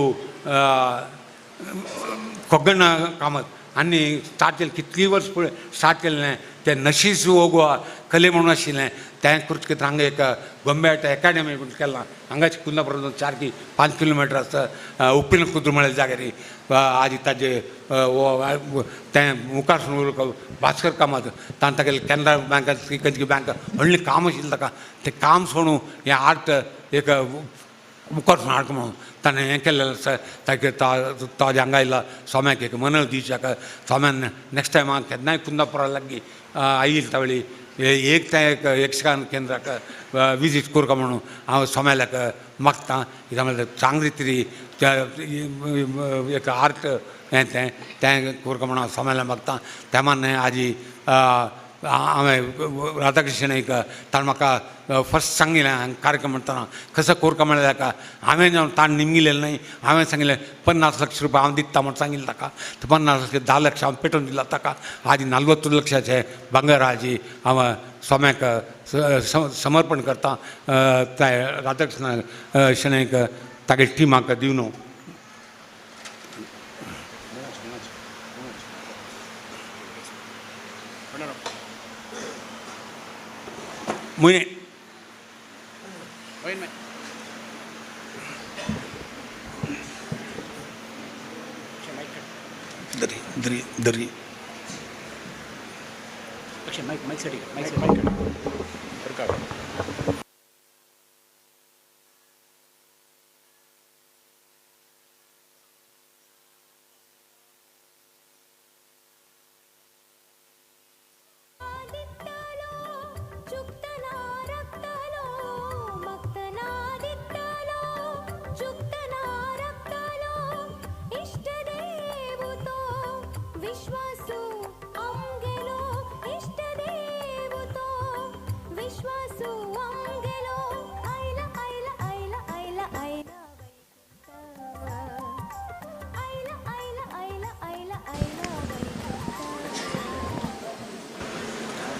कोगण कामत आनी स्टार्ट केलें कितलीं वर्स पळय स्टार्ट केल्लें तें नशीस ओगवा कले म्हणून आशिल्लें तें करतकीर हांगा एक गोंबेट एकाडेमी म्हणून केलां हांगाच कुंदापुरांत 4 की 5 किलोमिटर आसा उप्पिन कुद्रू म्हळ्या जाग्यार आजी ताजे तें मुखार सून भास्कर कामत तांकां तागेले कॅनरा बँकात खंयची बँक व्हडलें काम आशिल्लें ताका तें काम सोडून हें आर्ट एक मुखार सून हाडटा म्हणून ताणें हें केल्लें आसा ताका ताजे हांगा आयला स्वाम्याक एक मनव दिवच्याक स्वाम्यान नेक्स्ट टायम हांव केन्नाय कुंदापुरा लागीं आयिल्ली तावळी एक तें एक यक्षगान केंद्राक विजीट करका म्हणून हांव स्वाम्याक मागता कित्याक म्हळ्यार चांगली रितीन त्या एक आर्ट हें तें तें करका म्हणून हांव स्वाम्याला मागता. त्या मान्य आजी हांवें राधाकृष्ण नायक ताणें म्हाका फर्स्ट सांगिल्लें कार्यक्रम म्हणटना कसो कोरका म्हणल्यार ताका हांवें जावन ताणें निमगिलेलें न्हय. हांवें सांगिल्लें 50 लक्ष रुपया हांव दिता म्हूण सांगिल्लें ताका. 50 लक्ष 10 लक्ष हांव पेटोवन दिला ताका. आजी 40 लक्षाचें भांगर आजी हांव स्वाम्याक समर्पण करता त्या राधाकृष्ण शणैक तागे टिमाक दिवन. म्हयने दरी दरी दरी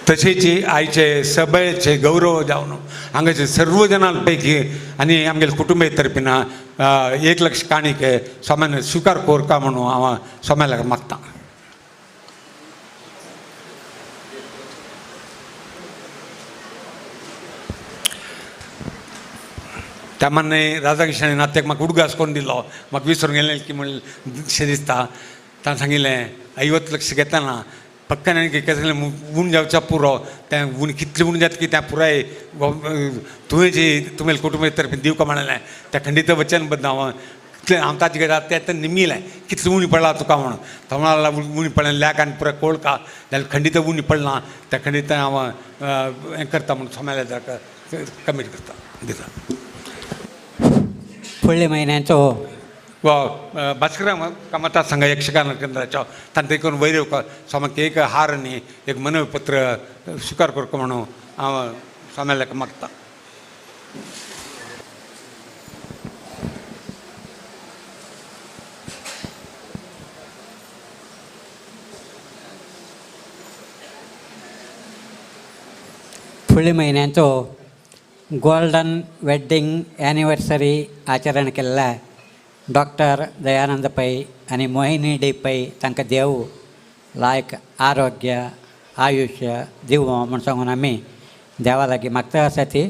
तशेंच आयचे सभेचे गौरव जावन हांगाचे सर्व जणां पैकी आनी आमगेले कुटुंबे तर्फीन 1 लक्ष काणिके स्वाम्यान स्विकार कोरका म्हणून हांव स्वाम्याक मागता. त्या मान्य राधाकृष्णाने नात्याक म्हाका उडगास करून दिलो. म्हाका विसरून गेलें की म्हणून शें दिसता. ताणें सांगिल्लें 50 लक्ष घेतना पक्कान कसलें ऊन जावच्या पुरो तें ऊन कितलें ऊन जाता की तें पुराय तुवें जी तुमेल कुटुंबे तर्फे दिवका म्हणलें त्या खंडीत वचन बद्द हांव कितलें हांव ताजे घेता तें निमिलें कितलें उणी पडला तुका म्हणून. तो म्हणाला उणी पडलें लॅक आनी पुराय कोळका जाल्यार खंडीत उणी पडना त्या खंडीत हांव हें करता म्हणून सोमेल्या कमीट करता दिता. फुडल्या म्हयन्याचो वा भास्कर कामता संघ यक्षगान केंद्राचो तांचे करून वैर स्वाम्याक एक हार आनी एक मनोपत्र स्विकार करता म्हणून हांव स्वाम्याक मागता. फुडल्या म्हयन्याचो गोल्डन वेड्डींग एनिवर्सरी आचरण केल्ल्या डॉक्टर दयानंद पै आनी मोहिनी डी पै तांकां देव लायक आरोग्य आयुश्य दिवं म्हूण सांगून आमी देवा लागीं मागता आसा ती.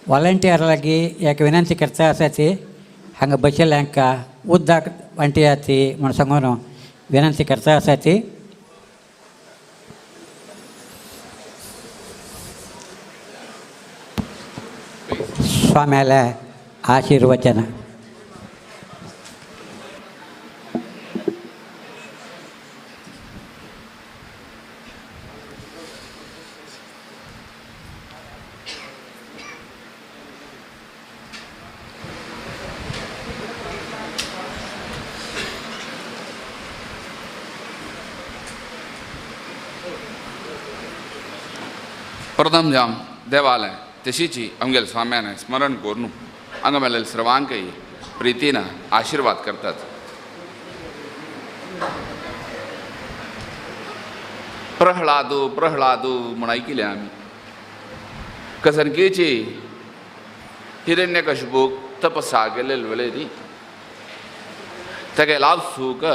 वॉलंटियर लागीं एक विनंती करता आसा ती हांगा बशिल्ल्यांका उदक वांटया ती म्हूण सांगून विनंती करता आसा ती. स्वाम्याल्या आशीर्वचन. प्रथम जाम देवालय तशीची आमगेले स्वाम्यान स्मरण करून हांगा मेळिल्ले सर्वांकय प्रितीन आशीर्वाद करतात. प्रह्लादू प्रह्लादू म्हूण आयकिलें आमी. कसनकेची हिरण्यकशबूक तपसा केल्ले वेळेरी तागे लावसूक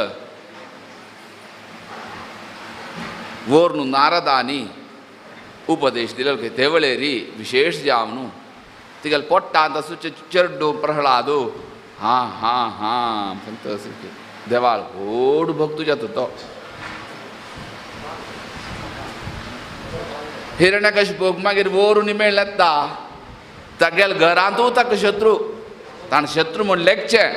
वोर्नु नारदानी उपदेश दिलो की ते वेळेरी विशेष जावन तिगेले पोट्टांत असो चेड्डू प्रह्लादू हां हां हां सांगता असो देवाल व्हड भक्त जाता तो. हिरण्यकशपूक मागीर वोरून मेळ्ळें तागेले घरांतूय ताका शत्रू ताणें शत्रू म्हूण लेखचें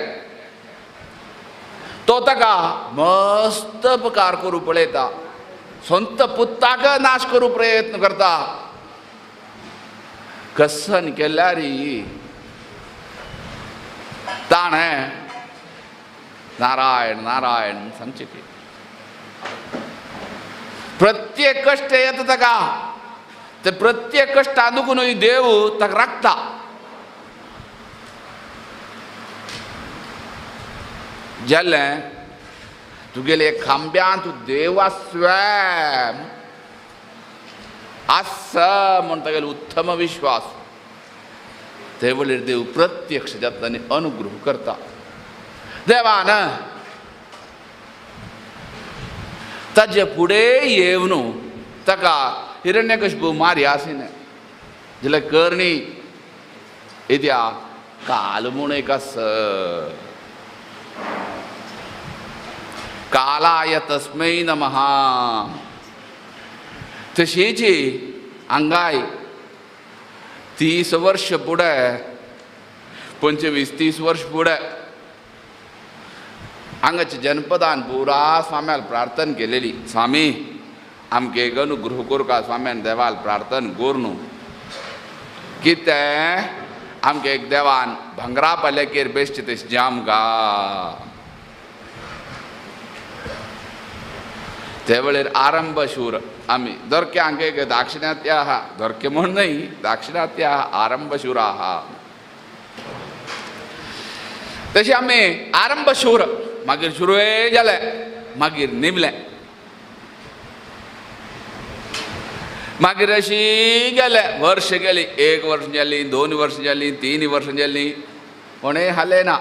तो ताका मस्त उपकार करूं पळयता संत पुत्ताक नाश करूं प्रयत्न करता. कसन केल्यार ताणें नारायण नारायण सांगचें की प्रत्येक कश्ट येता ताका, ते प्रत्येक कश्टां दुखून देव ताका राखता. जालें तुगेले खांब्यान तूं देवा स्वयं आसा म्हण तागेलो उत्तम विश्वास. ते वळीर देव प्रत्यक्ष जाता आनी अनुग्रह करता. देवान ताजे फुडें येवन ताका हिरण्यकश्यपू मारी आसिना जाल्यार करणी इत्या काल म्हूण एक आस. कालाय तस्मै नमः. तशीच हांगाय 30 वर्ष फुडें, 25-30 वर्ष फुडें हांगाच्या जनपदान पुरा स्वाम्याल प्रार्थना केलेली, स्वामी आमकां एक अनुग्रह करका. स्वाम्यान देवाल प्रार्थना करून कितें आमकां एक देवान भांगरा पाल्याकेर बेश्टे तशें जाम गा. ते वेळेर आरंभ शूर आमी दरके हांगा एक दाक्षिणात्य आहा, दरके म्हण न्हय, दाक्षिणात्य आहा आरंभ शूर आहा. तशें आमी आरंभ शूर मागीर सुरूय जालें, मागीर निमलें, मागीर अशी गेलें वर्ष गेली, 1 वर्ष जाली, 2 वर्ष जाली, 3 वर्ष जाली, कोणें हालें ना.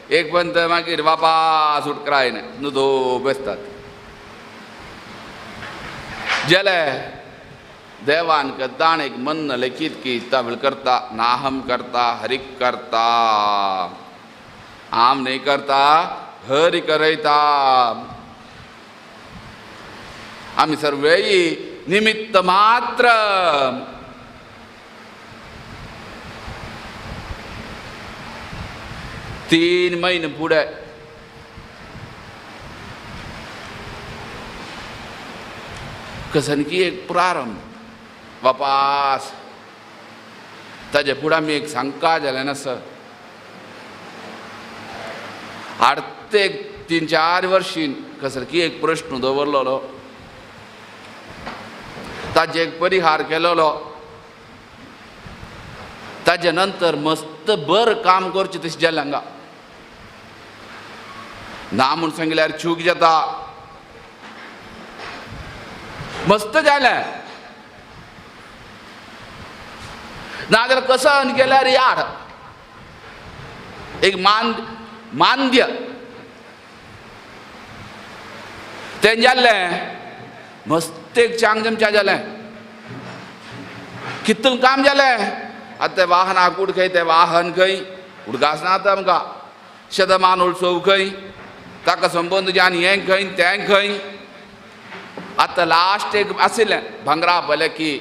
एक पंत मागीर वापास उटकरायन नुदो बेसतात. जाले देवान कदाण एक मन लेखीत की तबल करता, नाहम करता हरिक करता, आम नहीं करता हरि करयता. आमी सर्वेय निमित्त मात्र. तीन म्हयने फुडें कसनकी एक प्रारंभ वापास ताजे फुडें आमी एक सांगका जालें ना सर. आर्ते 3-4 वर्षीं कसलकी एक प्रश्न दवरलेलो, ताजे एक परिहार केलेलो. ताजे नंतर मस्त बरें काम करचें तशें जालें हांगा. ना म्हूण सांगल्यार चूक जाता. मस्त जालें नाजाल्यार कसन केल्यार यार एक मांद्य तें जालें मस्त एक चांग जमच्या जालें. कितून काम जालें. आतां तें वाहन कूड खंय, तें वाहन खंय उडगास ना आतां आमकां. शतमान उत्सव खंय, ताका संबंद जान हें खंय तें खंय. आतां लास्ट एक आशिल्लें भांगरा पळय की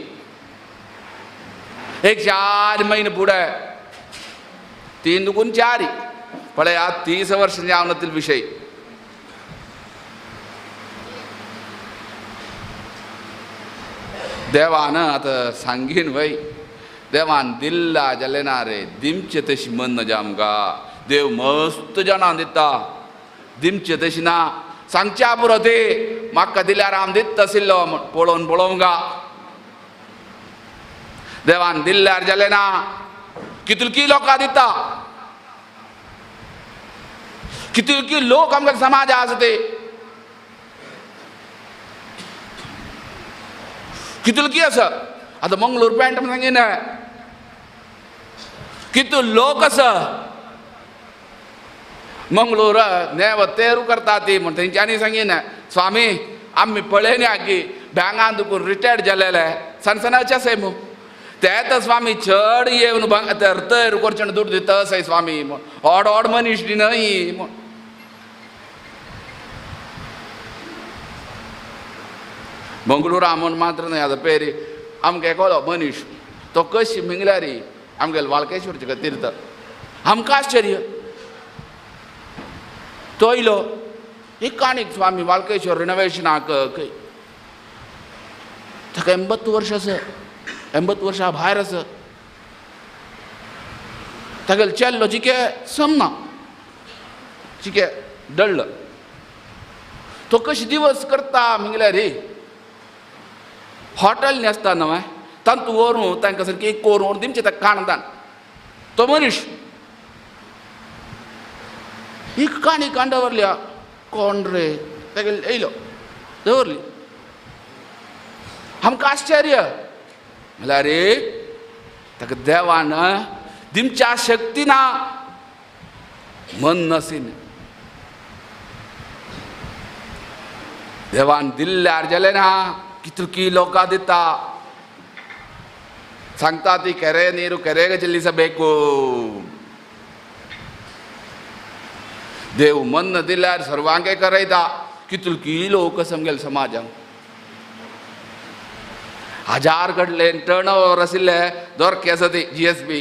एक 4 म्हयने फुडें, 3 दुकून 4 पळया 30 वर्सां जावन विशय. देवान आतां सांगीन वय, देवान दिल्ला जालें ना रे दिमचें तशें मन जाय आमकां. देव मस्त जाणां दिता, दिमचें तशें ना. सांगच्या पुरो ते म्हाका दिल्यार हांव दिता आशिल्लो म्हण पळोवन पळोवंक गा. देवान दिल्ल्यार जालें ना. कितलकी लोकां दिता, कितलकी लोक आमकां समाज आसा ते कितलकी आसा. आतां मंगळूर पेंट सांगिना कितू लोक आसा मंगळूर नेव तेरू करता ती म्हण तेंच्यांनी सांगिना स्वामी आमी पळयना की बँगान दुकून रिटायर्ड जालेले सनसनाचे आसाय मू ते तर स्वामी चड येवन तर करचें दुड दिता आसाय स्वामी म्हण ऑड ऑड मनीस न्हय म्हण. मंगळूरा म्हण मात्र न्हय आतां पेरी आमकां एकलो मनीस तो कशी मिंगल्यारी आमगेले वाळकेश्वरचे तीर्थ आमकां आश्चर्य. तो येयलो एक काणीक स्वामी वाळकेश्वर रिनोवेशनाक खंय ताका 80 वर्ष आसा, 80 वर्सां भायर आसा. तागेलो चेल्लो जिके समना जिके डळ्ळ तो कशी दिवस करता म्हणल्यार रे. हॉटेल न्ही आसता न्हय तांतू व्हरून तांकां सारकें करून दिमचें ताका काणदान तो मनीस ही काणी काण दवरल्या कोण रे तागेले येयलो दवरली आमकां आश्चर्य म्हणल्यार रे ताका देवान दिमच्या शक्ती ना मन नसीन देवान दिल्ल्यार जालें ना कितकी लोकां दिता सांगता ती केरे नीರು ಕೆರೆಗೆ ಚೆಲ್ಲಿಸಬೇಕು. देव मन दिल्यार सर्वांके करयता कितकी लोक समगेले समाजांक हजार कडले टर्न ओवर आशिल्ले दोरके आसा ती जी एस बी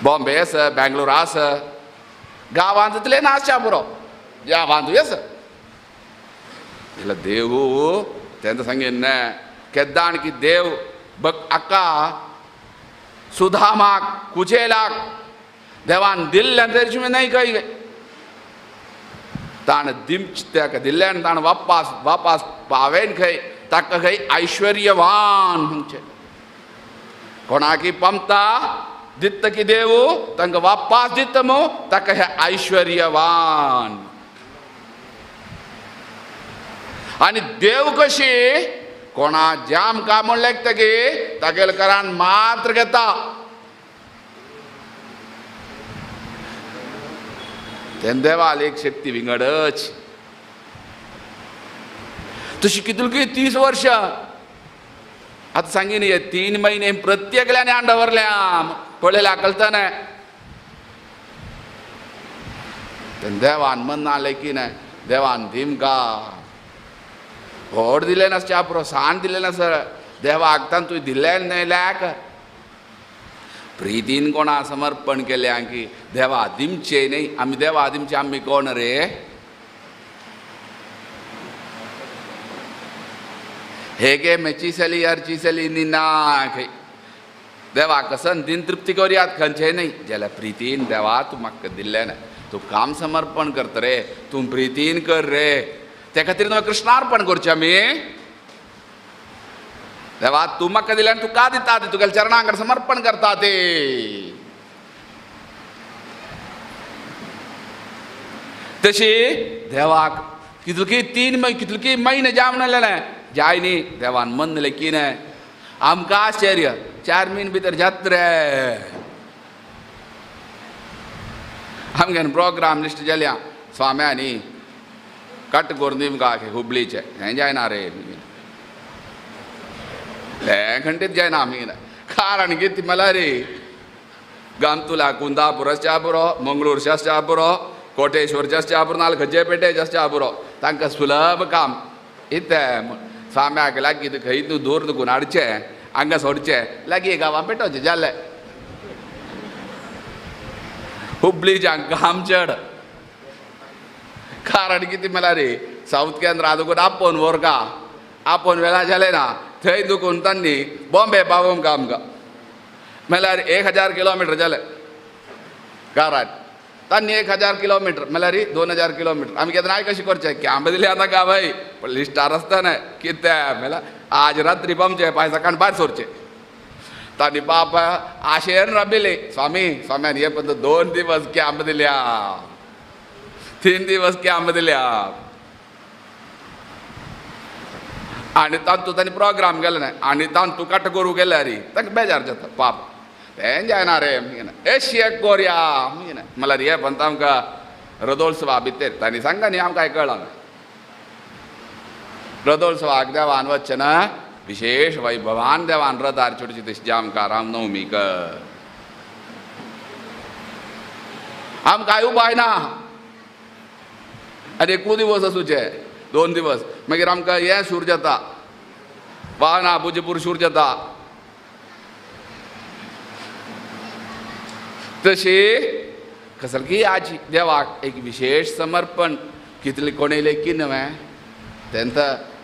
बॉम्बे आसा बेंगलोर आसा गांवांत तितले ना आसच्या पुरो गांवांतूय आसा. जाल्यार देव तेंका सांगीन न्हय केद्दाण की देव बक आका सुदामाक कुचेलाक देवान दिल्ल्यान तेरशी न्हय खंय ताणें दिमच ताका दिल्ल्यान ताणें वापास वापास पावेन खंय ताका खंय ऐश्वर्यवान म्हणचें कोणाकी पमता दित्त की देव तांकां वापास दिता मू ताका हें ऐश्वर्यवान. आनी देव कशी कोणा जाम का म्हण लेखता की तागेले करान मात्र घेता तेन्ना देवाल एक शक्ती विंगडच तशी कितली 30 वर्षां आतां सांगीन हे 3 महिने प्रत्येकल्यान हाण दवरल्या पळयल्या कळतना तेन्ना देवान मन लेखी न्हय देवान दिमका व्हड दिलें नासच्या पुरो सान दिलें ना सर देवाक तान तुवें दिलें न्हय लेक प्रितीन कोणा समर्पण केलें की देवा दिमचे न्हय आमी देवा दिमचे आमी कोण रे हेगे मेचिसली अर्चिसली निना खंय देवा कसन दिन तृप्ती करयात खंयचें न्हय जाल्यार प्रितीन देवा तूं म्हाका दिल्लें ना तूं काम समर्पण करता रे तूं प्रितीन कर रे त्या खातीर तुवें कृष्णार्पण करचें आमी देवा तूं म्हाका दिलें आनी तुका दिता ती तुगेल्या चरणांक समर्पण करता ते. तशी देवाक कितलकी 3 म्हयने कितलकी म्हयने जाम नासलें जाय न्ही देवान मन लेखी न्हय आमकां आश्चर्य 4 म्हयने भितर जाता रे आमगे प्रोग्राम लिस्ट जाल्या स्वाम्यांनी कट करून दिमका हुबळीचें हें जायना रे हें खंडीत जायना आमी कारण कितें म्हणल्यार रे गांतुला कुंदापुराच्या पुरो मंगळूरच्या पुरो कोटेश्वरच्या पुरो नाल्यार खंयचे पेटेच्या पुरो तांकां सुलभ काम इतें स्वाम्याक लागीं खंय तूं दूर दुखून हाडचें हांगा सोडचें लागीं गांवां पेटोवचें जालें. हुबळीच्या काम चड कारण कितें म्हणल्यार रे सावथ केंद्रा दुखून आपोवन व्हरका आपोवन वेळा जालें ना थंय दुखून तांणी बॉम्बे पावोवंक आमकां म्हणल्यार 1000 किलोमिटर जालें कारान तांणी 1000 किलोमिटर म्हणल्यार 2000 किलोमिटर आमी केन्ना कशें करचें कॅम्प दिले आतां का बाय पण लिस्टार आसतना कितें म्हणल्यार आज रात्री पमचें पांय सकाळ भायर सरचें तांणी बाप आशेन राबिल्ले स्वामी स्वाम्यान हे पद्दत 2 दिवस कॅम्प दिल्या 3 दिवस कॅम्प दिल्या आनी तांतू तांणी प्रोग्राम केले न्हय आनी तांतू कट करूं गेले रे तांकां बेजार जाता पाप तें जायना रे एशी एक कोरया म्हणल्यार हे पण आमकां रथोत्सवा भितर तांणी सांगा न्ही आमकां कळना रथोत्सवाक देवान वचचें ना विशेष वैभवान देवान रथार चडची तशी आमकां रामनवमीक आमकां उपाय ना आनी एकू दिवस आसूचे 2 दिवस मागीर आमकां हें सूर जाता वाहना भुजपूर सूर जाता. तशी कसलकी आज देवाक एक विशेष समर्पण कितले कोणे लेखी न्हय तेंत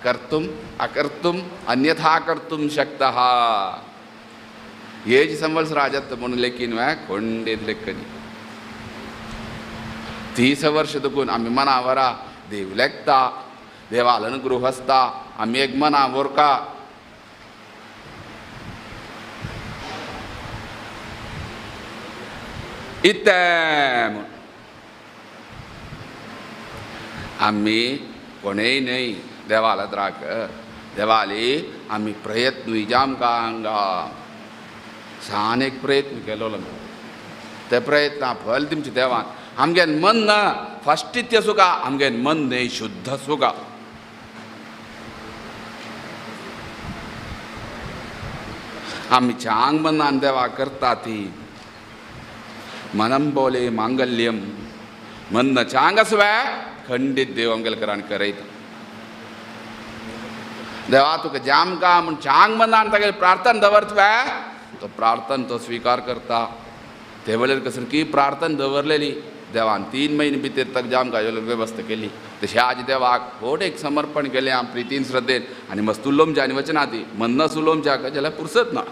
कर्तुम अकर्तुम अन्यथा कर्तुम शक्तः हेज संवत्सर जाता म्हणून लेखी न्हय कोंडेत लेखनी 30 वर्ष दुखून आमी मनावरा देव लेखता देवाल अनुग्रह आसता आमी एक मना वोरका. इत्तें म्हूण आमी कोणेय न्हय देवाला द्राक देवाली आमी प्रयत्न जामकां हांगा सान एक प्रयत्न केलो ते प्रयत्न फल दिमचे देवान. आमगे मन ना फस्ट इत्य सुखा आमगे मन न्हय शुद्ध सुखा. आमी चांग मनान देवा करता ती मनम बोले मांगल्यम मन चांग आसवे खंडीत देव आमगेले करान करयता. देवा तुका जामका म्हूण चांग मनान तागेले प्रार्थना दवरतवे तो प्रार्थना तो स्विकार करता. ते वेळेर कसर की प्रार्थना दवरलेली देवान 3 म्हयने भितर ताका जामका वेवस्था केली. तशें आज देवाक व्हड एक समर्पण केलें आम प्रितीन श्रद्धेन आनी मस्त उलोवच्या आनी वचना ती मन्न उलोवच्या जाल्यार पुरसत ना.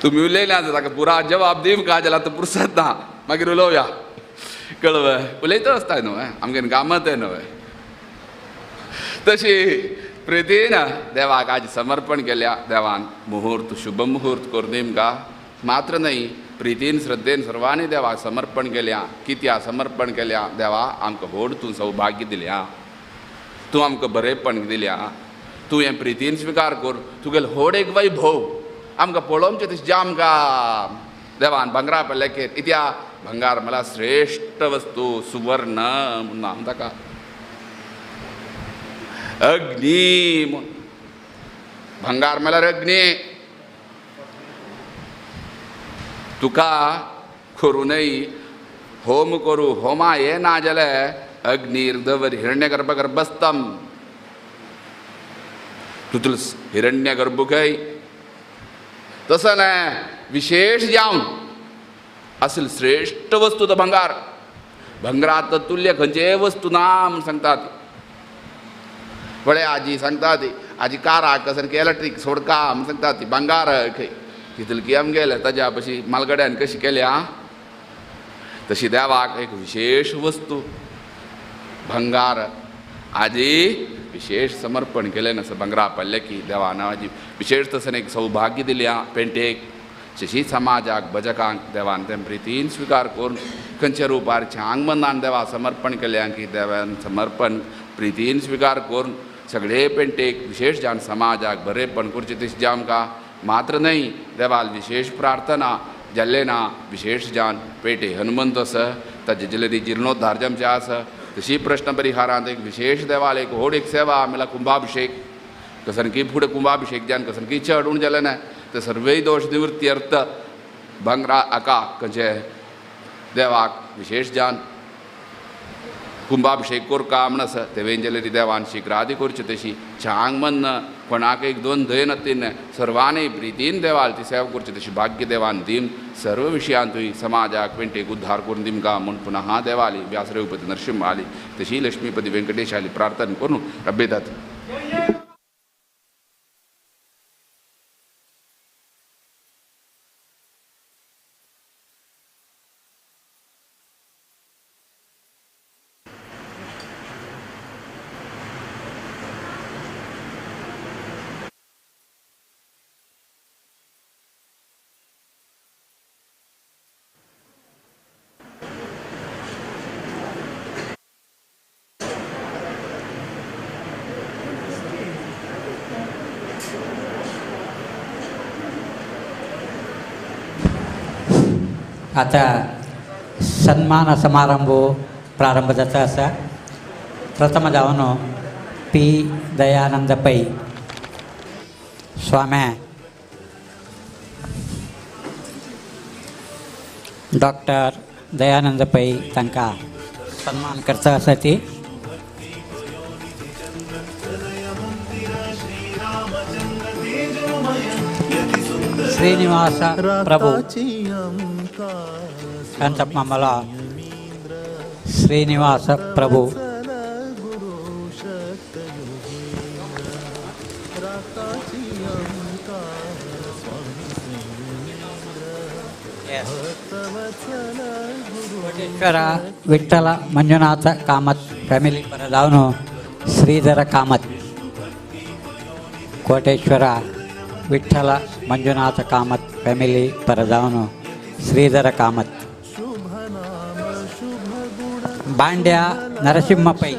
तुमी उलयले आसा ताका पुरा जवाब दिवंक जाल्यार तो पुरसत ना. मागीर उलोवया कळवे उलयता आसता न्हय आमगे गामत न्हय. तशी प्रितीन देवाक आज समर्पण केल्या देवान मुहूर्त शुभ मुहूर्त करून दिमका मात्र न्हय प्रितीन श्रद्धेन सर्वांनी देवाक समर्पण केल्या. कित्या समर्पण केल्या देवा आमकां व्हड तूं सौभाग्य दिल्या, तूं आमकां बरेपण दिल्या, तूं हें प्रितीन स्विकार कर. तुगेलो व्हड एक वैभव आमकां पळोवचें तशें जामकां देवान भांगरा पडले इत्या भंगार मला श्रेष्ठ वस्तू सुवर्ण म्हूण नांव ताका अग्नी म्हूण भंगार म्हळ्यार अग्नी. तुका करूनय होम करू होमा हे ना जाल्यार अग्नीर दवर हिरण्य गर्भ गर्भस्थम तुतुल हिरण्य गर्भ खंय तसो न्हय विशेष जावन असल श्रेष्ठ वस्तू तो भंगार. भंगारात तुल्य खंयचेय वस्तू ना म्हूण सांगता ती. पळय आजी सांगता ती आजी काराक सारकी इलेक्ट्रीक सोडका म्हूण सांगता ती भंगार खंय तितली आमगेले ताज्या पशी मालगड्यान कशी केल्या तशी देवाक एक विशेष वस्तू भंगार. आजी विशेष समर्पण केलें नासता भांगरा पडलें की देवा नांवाची विशेष तशें एक सौभाग्य दिल्या पेंटेक शशी समाजाक भजकांक देवान तें प्रितीन स्विकार करून खंयच्या रुपार छांग मनान देवा समर्पण केल्या की देवान समर्पण प्रितीन स्विकार करून सगळे पेंटेक विशेष जावन समाजाक बरेपण करचें तशें जामकां मात्र न्हय देवाल विशेष प्रार्थना जाल्लें ना विशेष जावन पेटे हनुमंत आसा ताजे जलेरी जिर्णोद्धार आमचे आसा तशी प्रश्न परिहारांत एक विशेष देवाल एक व्हड एक सेवा म्हळ्यार कुंभाभिशेक कसनकी फुडें कुंभाभिशेक जावन कसनकी चड उण जालें ना ते सर्वय दोश निवृत्ती अर्थ भांगरा आका खंयचे देवाक विशेष जावन कुंभाभिशेक कोरका म्हण आसा ते वेंजलेरी देवान शिक्रादी करचे तशी छांग मन कोणाक एक दोन धंय तीन सर्वांनी प्रितीन देवाल ती सेवा करची तशी भाग्य देवान दीम सर्व विशयांतूय समाजाक पेंटेक उद्धार करून दिमका म्हूण पुनः देवाली व्यासरेवपती नरसिंह आली तशी लक्ष्मीपती वेंकटेश आली प्रार्थना करून रब्बेतात. आता सन्मान समारंभ प्रारंभ जाता आसा. प्रथम जावन पी दयानंद पै स्वामी डॉक्टर दयानंद पै तांकां सन्मान करता आसा ती. श्रीनिवास प्रभु शांतप्पमला श्रीनिवास प्रभु कोटेश्वर विठ्ठल मंजुनाथ कामत फॅमिली बरदावनु श्रीधर कामत कोटेश्वर विठ्ठल मंजुनाथ कामत फॅमिली परजावन श्रीधर कामत बांड्या नरसिंह पै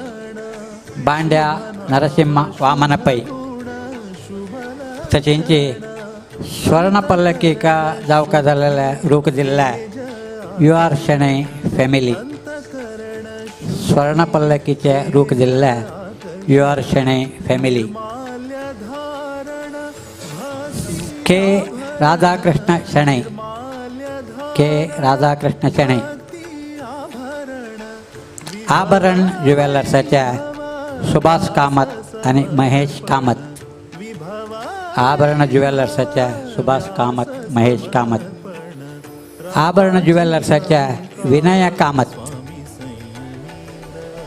बांड्या नरसिंह वामन पै तशेंच स्वर्ण पल्लकीका जावका जालेल्या रूख दिल्ल्या you are Shenoy family स्वर्ण पल्लकीचे रूख दिल्ल्या U R Shenoy family K Radhakrishna Shenoy K Radhakrishna Shenoy Abharan ज्वेलर्साच्या Subhash Kamat आणि महेश कामत आभरण ज्वेलर्साच्या सुभाष कामत महेश कामत आभरण ज्वेलर्साच्या विनय कामत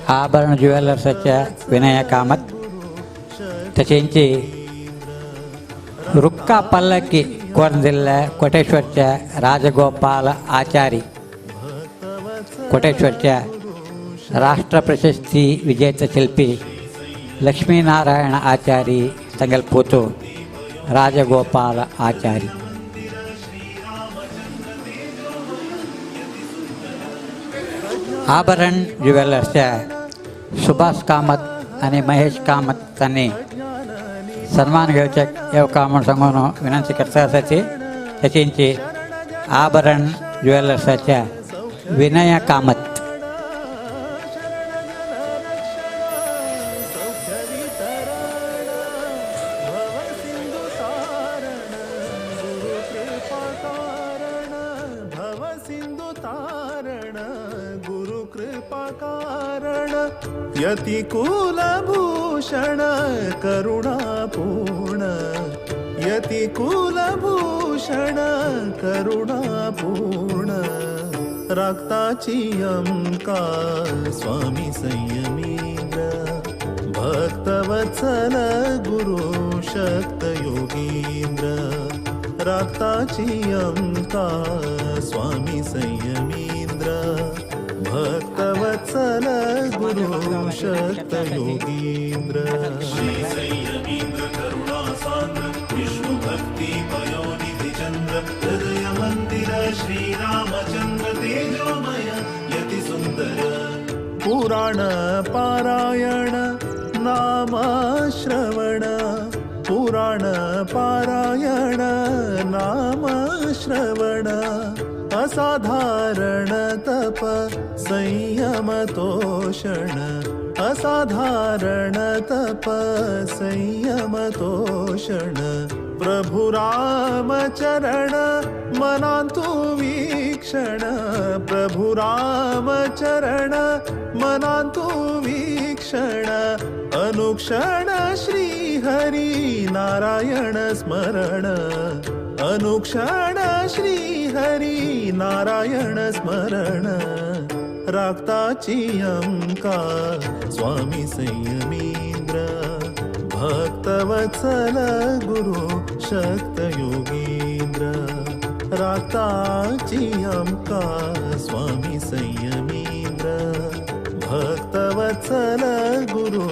आभरण ज्वेलर्साच्या विनय कामत तशेंच रुक्का पल्लकी कोरदिल्ल्या कोटेश्वरच्या राजगोपाल आचारी कोटेश्वरच्या राष्ट्रप्रशस्ती विजेत शिल्पी लक्ष्मीनारायण आचारी तंगलपूतु राजगोपाल आचारी आभरण ज्वेलर्सच्या सुभाष कामत आणि महेश कामत त्यांनी सन्मान घेवचे येवका म्हूण सांगून विनंती करता आसा. तशेंच आभरण ज्वेलर्साच्या विनय कामत यति कुलभूषण करुणापूर्ण यति कुलभूषण करुणापूर्ण रागताची अमका स्वामी संयमींद्र भक्तवत्सल गुरु शक्त योगींद्र रागताची अमका स्वामी संयमींद्र भक्तवत्सल गुरु शक्त योगींद्र श्री संयमींद्र करुणा सांद्र विष्णु भक्ति पयोनिधि चंद्र हृदय मंदिर श्री रामचंद्र तेजोमय यति सुंदर पुराण पारायण नाम श्रवण पुराण पारायण नाम श्रवण असाधारण तप संयम तोषण असाधारण तप संयम तोषण प्रभु राम चरण मनांतु वीक्षण प्रभु राम चरण मनांतु वीक्षण अनुक्षण श्री हरि नारायण स्मरण अनुक्षण श्री हरि नारायण स्मरण रागताची अमका स्वामी संयमींद्र भक्तवत्सल गुरु शक्त योगींद्र रागताची अमका स्वामी संयमींद्र भक्तवत्सल गुरु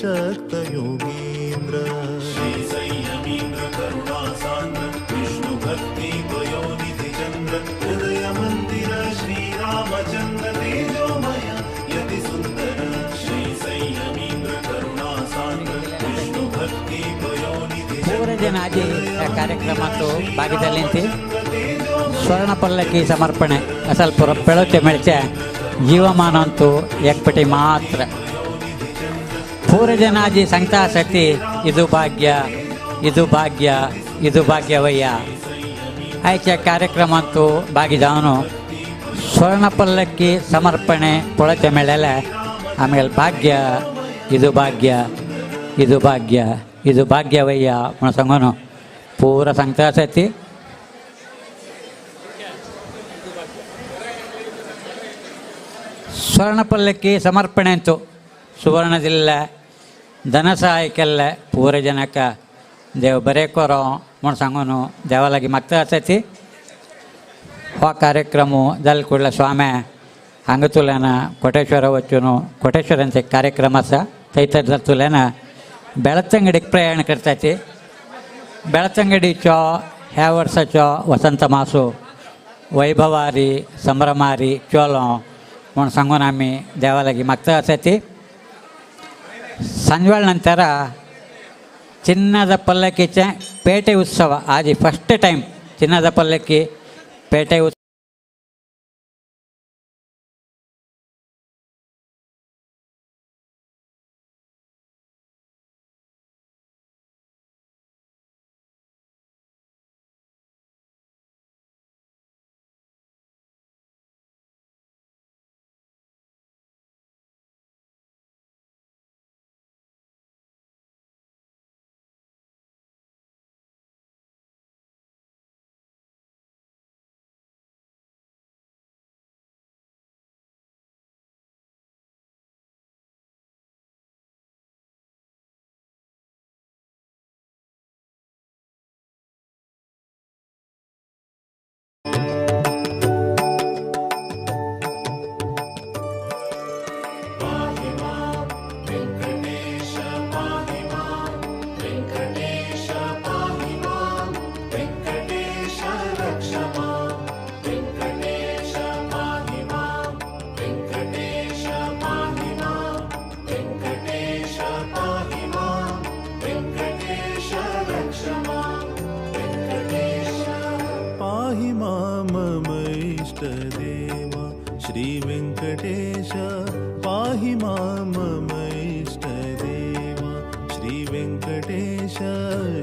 शक्त योगींद्र श्री संयमींद्र करुणा सांद्र विष्णु भक्ति पयोनिधि चंद्र हृदय मंदिर श्री रामचंद्र तेजोमय यति सुंदर श्री संयमींद्र करुणा सांद्र विष्णु भक्ति पयोनिधि पूरजनाजी या कार्यक्रमात भागीदार स्वर्ण पल्लकी समर्पणे असल पेळोचे मेळचे जीवमानांतु एकपटी मात्र पूरजनाजी सांगता आसा ती इदू भाग्य इदू भाग्य इदू भाग्यवय्या आयच्या कार्यक्रमांतु भागी जावन स्वर्ण पल्लकी समर्पणे पळोवचें मेळ्ळेलें आमगेलें भाग्य इदू भाग्य इदू भाग्य इदू भाग्यवय्या म्हणून सांगून पुरा सांगता आसा ती. स्वर्ण पल्लकी समर्पणेंतु सुवर्ण दिल्ले धनसहाय केल्ले पूर जनक देव बरें करो म्हूण सांगून देवा लागीं मागता आसा ती. हो कार्यक्रम जाले कुडल्या स्वामी हांगा तुल्यान कोटेश्वरा वचून कोटेश्वरांचो एक कार्यक्रम आसा. थंयसर चुल्याना बेळतंगडीक प्रयाण करताची. बेळतंगडीचो ह्या वर्साचो वसंत मासो वैभवारी संभ्रमारी चोलो म्हूण सांगून आमी देवा लागीं मागता आसा ती. सांजवेळ नंतर ಚಿನ್ನದ ಪಲ್ಲಕ್ಕಿಚೆ ಪೇಟೆ ಉತ್ಸವ ಆದಿ ಫಸ್ಟ್ ಟೈಮ್ ಚಿನ್ನದ ಪಲ್ಲಕ್ಕಿ ಪೇಟೆ ಉತ್ಸವ.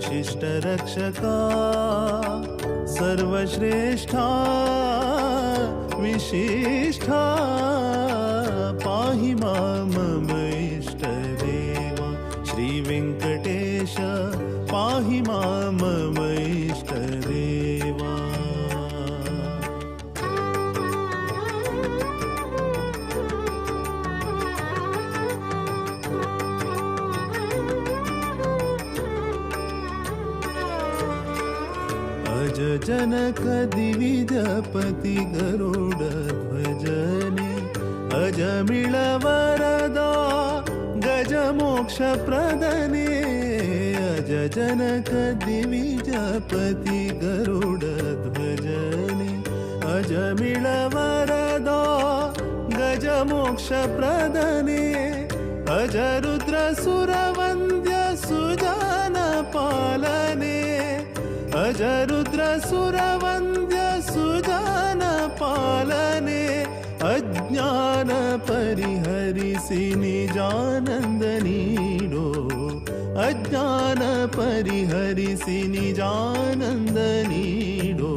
शिष्टरक्षका सर्वश्रेष्ठा विशिष्ठा पाहि मां मम इष्टदेवा श्री वेंकटेश पाहि मां मम इष्टदेवा. जनक दिविजपति गरुड ध्वजने अजमिळ वरदा गज मोक्ष प्रदने. अज जनक दिविजपति गरुड ध्वजने अजमिळ वरदा गज मोक्ष प्रदने. अज रुद्र सुरवंद्य सुजन पालने अज रुद्र सुरवंद्य सुजन पालने. अज्ञान परिहरिसि निजानंद नीडो अज्ञान परिहरिसि निजानंद नीडो.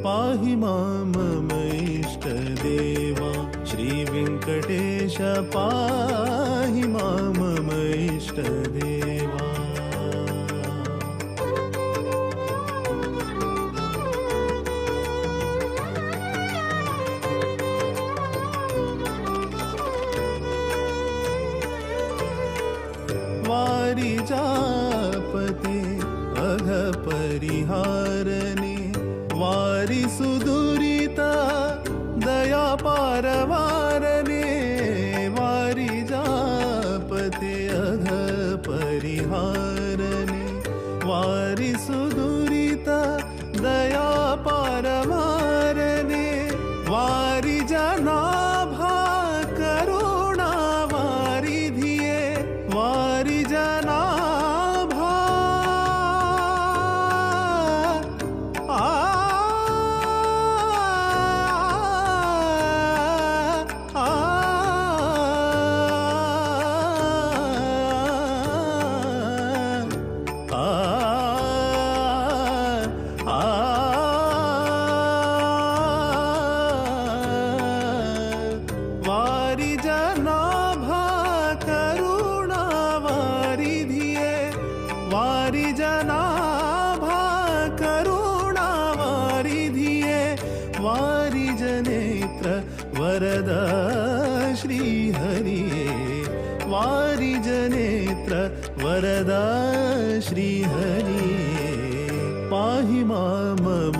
पाहि मां मम इष्टदेवा श्री वेंकटेश पाहि मां मम इष्टदेवा. जापते अघ परिहारने वारी सुदुरिता दया पारवारने. वारी जापते अघ परिहारने वारी सुदुरिता दया पारवारने. वारी जनाभा करुणा वारी धिये वारी जना वरदा श्री हरि. पाहि मां मम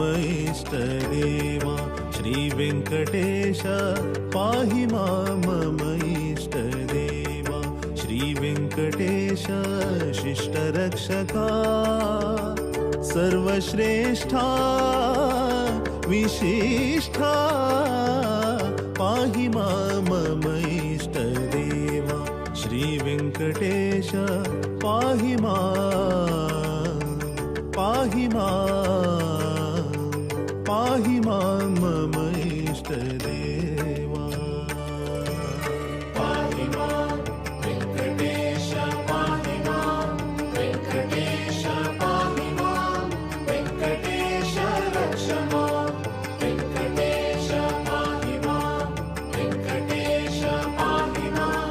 इष्टदेवा श्री वेंकटेश पाहि मां मम इष्टदेवा श्री वेङ्कटेश शिष्टरक्षका सर्वश्रेष्ठा विशिष्ठा पाहि मां मम इष्टदेवा श्री वेङ्कटेश पाहि मां पाहि मां पाहि मां मम इष्टदेवा पाहि मां वेङ्कटेश पाहि मां वेङ्कटेश पाहि मां वेङ्कटेश रक्ष मां वेङ्कटेश पाहि मां वेङ्कटेश पाहि मां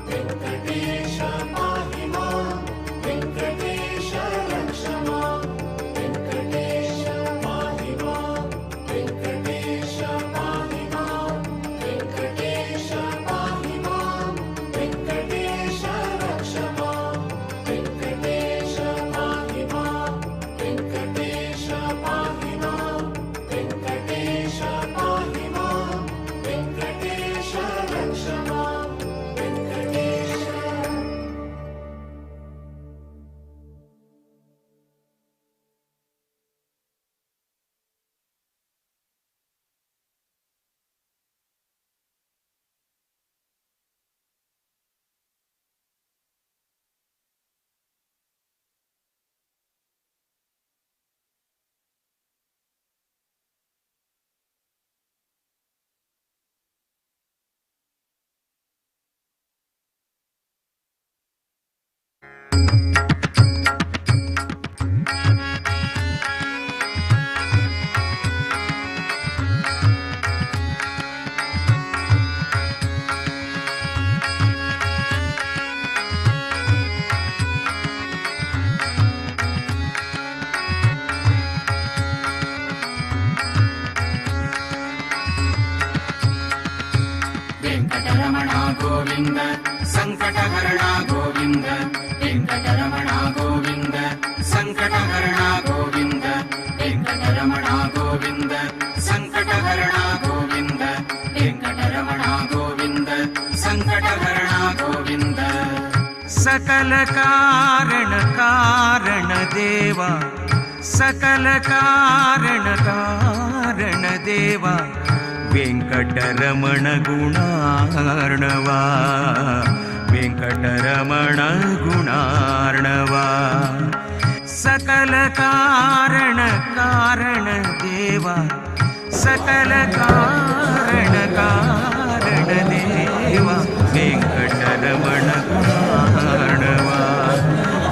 वेङ्कटेश पाहि मां वेङ्कटेश रक्ष मां वेङ्कटेश पाहि मां वेङ्कटेश पाहि मां वेङ्कटेश पाहि मां वेङ्कटेश रक्ष मां वेङ्कटेश पाहि मां वेङ्कटेश पाहि मां वेङ्कटेश पाहि मां वेङ्कटेश रक्ष मां वेङ्कटेश. Venkataramana Govinda संकटहरण Govind Venkataraman Govind संकटहरण Govind Venkataraman Govind संकटहरण Govind Venkataraman Govind संकटहरण Govind. सकल कारण कारण देवा सकल कारण कारण देवा वेंकटरमण गुणार्णवा वेंकटरमण गुणार्णवा. सकल कारण कारण देवा सकल कारण कारण देवा वेंकटरमण गुणार्णवा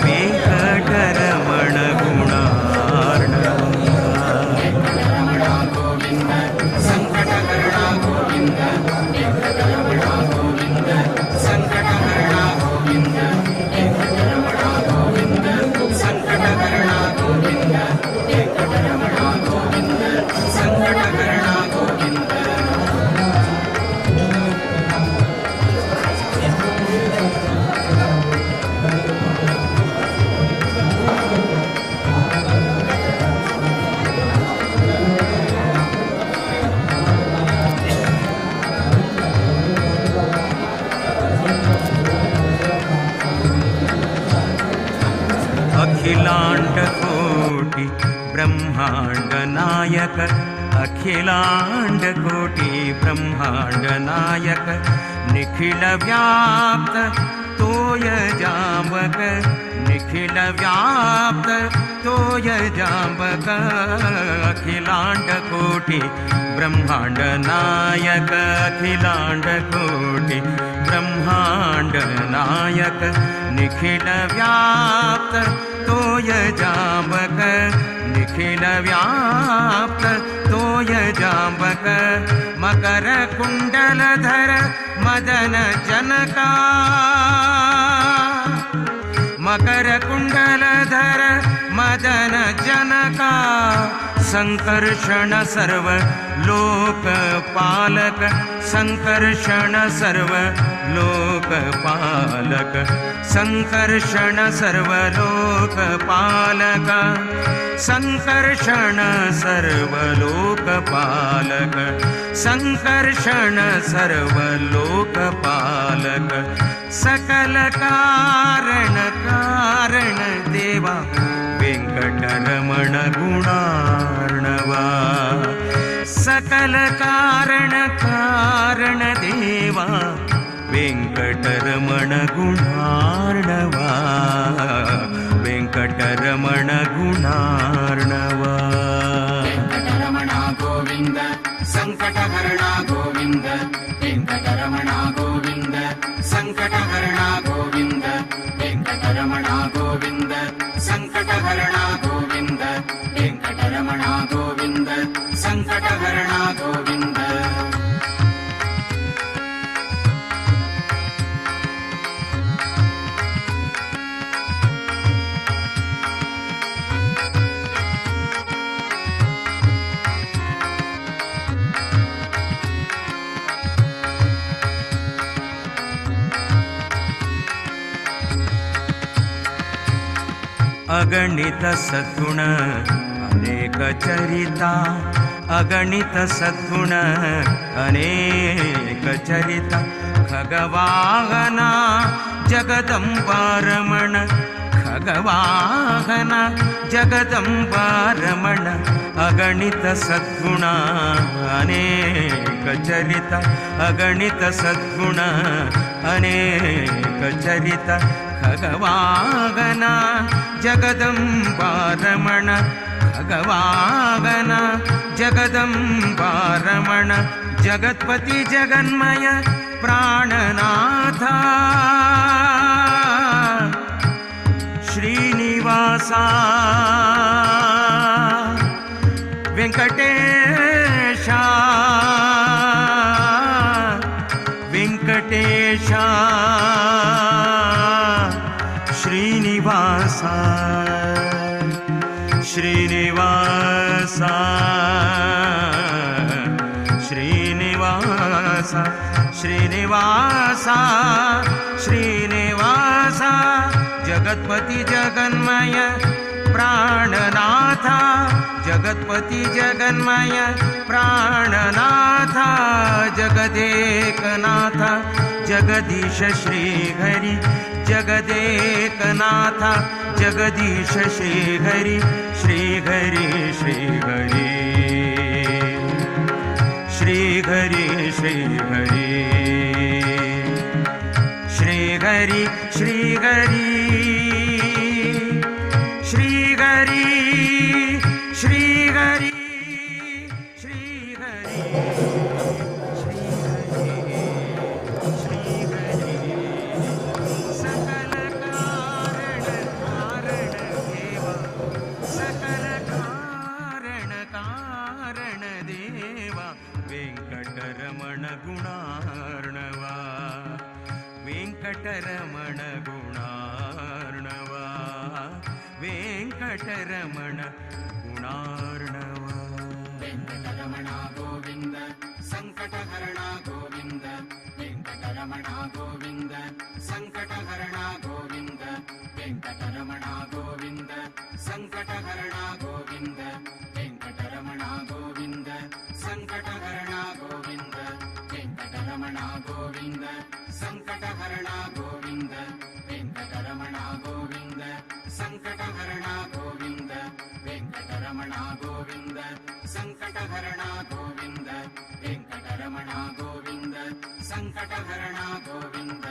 वेंकटरमण गुणार्णवा. वेंकटरमण गोविंद संकटहरण गोविंद वेंकटरमण गोविंद संकटहरण गोविंद वेंकटरमण गोविंद संकटहरण गोविंद वेंकटरमण गोविंद संकटहरण गोविंद. अखिलांड कोटि ब्रह्मांड नायक अखिलांड कोटि ब्रह्मांड नायक निखिल व्याप्त तोय जांबक निखिल व्याप्त तोय जांबक अखिलांड कोटि ब्रह्मांड नायक अखिलांड कोटि ब्रह्मांड नायक निखिल व्याप्त तोय जांबक निखिल व्याप्त तोय जांबक मकर कुंडलधर मदन जनका मकर कुंडलधर मदन जनका संकर्षण सर्व लोकपालक संकर्षण सर्व लोकपालक संकर्षण सर्व लोकपालक संकर्षण सर्व लोकपालक संकर्षण सर्व लोकपालक सकल कारण कारण देवा वेंकटरमण गुणार्णवा सकल कारण कारण देवा वेंकटरमण गुणार्णवा वेंकटरमण गुणार्णवा. वेंकटरमण गोविंद संकटहरण गोविंद वेंकटरमण गोविंद संकटहरण गोविंद वेंकटरमण गोविंद संकटहरण गोविंद वेंकटरमण गोविंद संकटहरण गोविंद. अगणित सद्गुण अनेक चरिता अगणित सद्गुण अनेक चरिता खगवाहना जगदंबारमण खगवाहना जगदंबारमण अगणित सद्गुण अनेक चरिता अगणित सद्गुण अनेक चरिता खगवाहना जगदंबारमण खगवाहना जगदंबारमण जगत्पति जगन्मय प्राणनाथा श्रीनिवासा वेंकटेशा वेंकटेशा श्रीनिवासा श्रीनिवासा श्रीनिवासा श्रीनिवासा श्रीनिवासा जगत्पति जगन्मय प्राणनाथा जगत्पति जगन्मय प्राणनाथा जगदेकनाथ जगदीश श्रीहरि जगदेकनाथ जगदीश श्रीहरि श्रीहरि श्रीहरि श्रीहरि श्रीहरि श्रीहरि श्रीहरि श्रीहरि श्रीहरि श्रीहरि श्रीहरि सकल कारण कारण देवा सकल कारण कारण देवा वेंकटरमण गुणार्णवा वेंकटरमण गुणार्णवा वेंकटरमण गुणार्णवा. वेंकटरमण गोविंद संकटहरण गोविंद वेंकटरमण गोविंद संकटहरण गोविंद वेंकटरमण गोविंद संकटहरण गोविंद वेंकटरमण गोविंद संकटहरण गोविंद वेंकटरमण गोविंद संकटहरण गोविंद वेंकटरमण गोविंद संकटहरण गोविंद वेंकटरमण गोविंद संकटहरण गोविंद वेंकटरमण गोविंद संकटहरण गोविंद.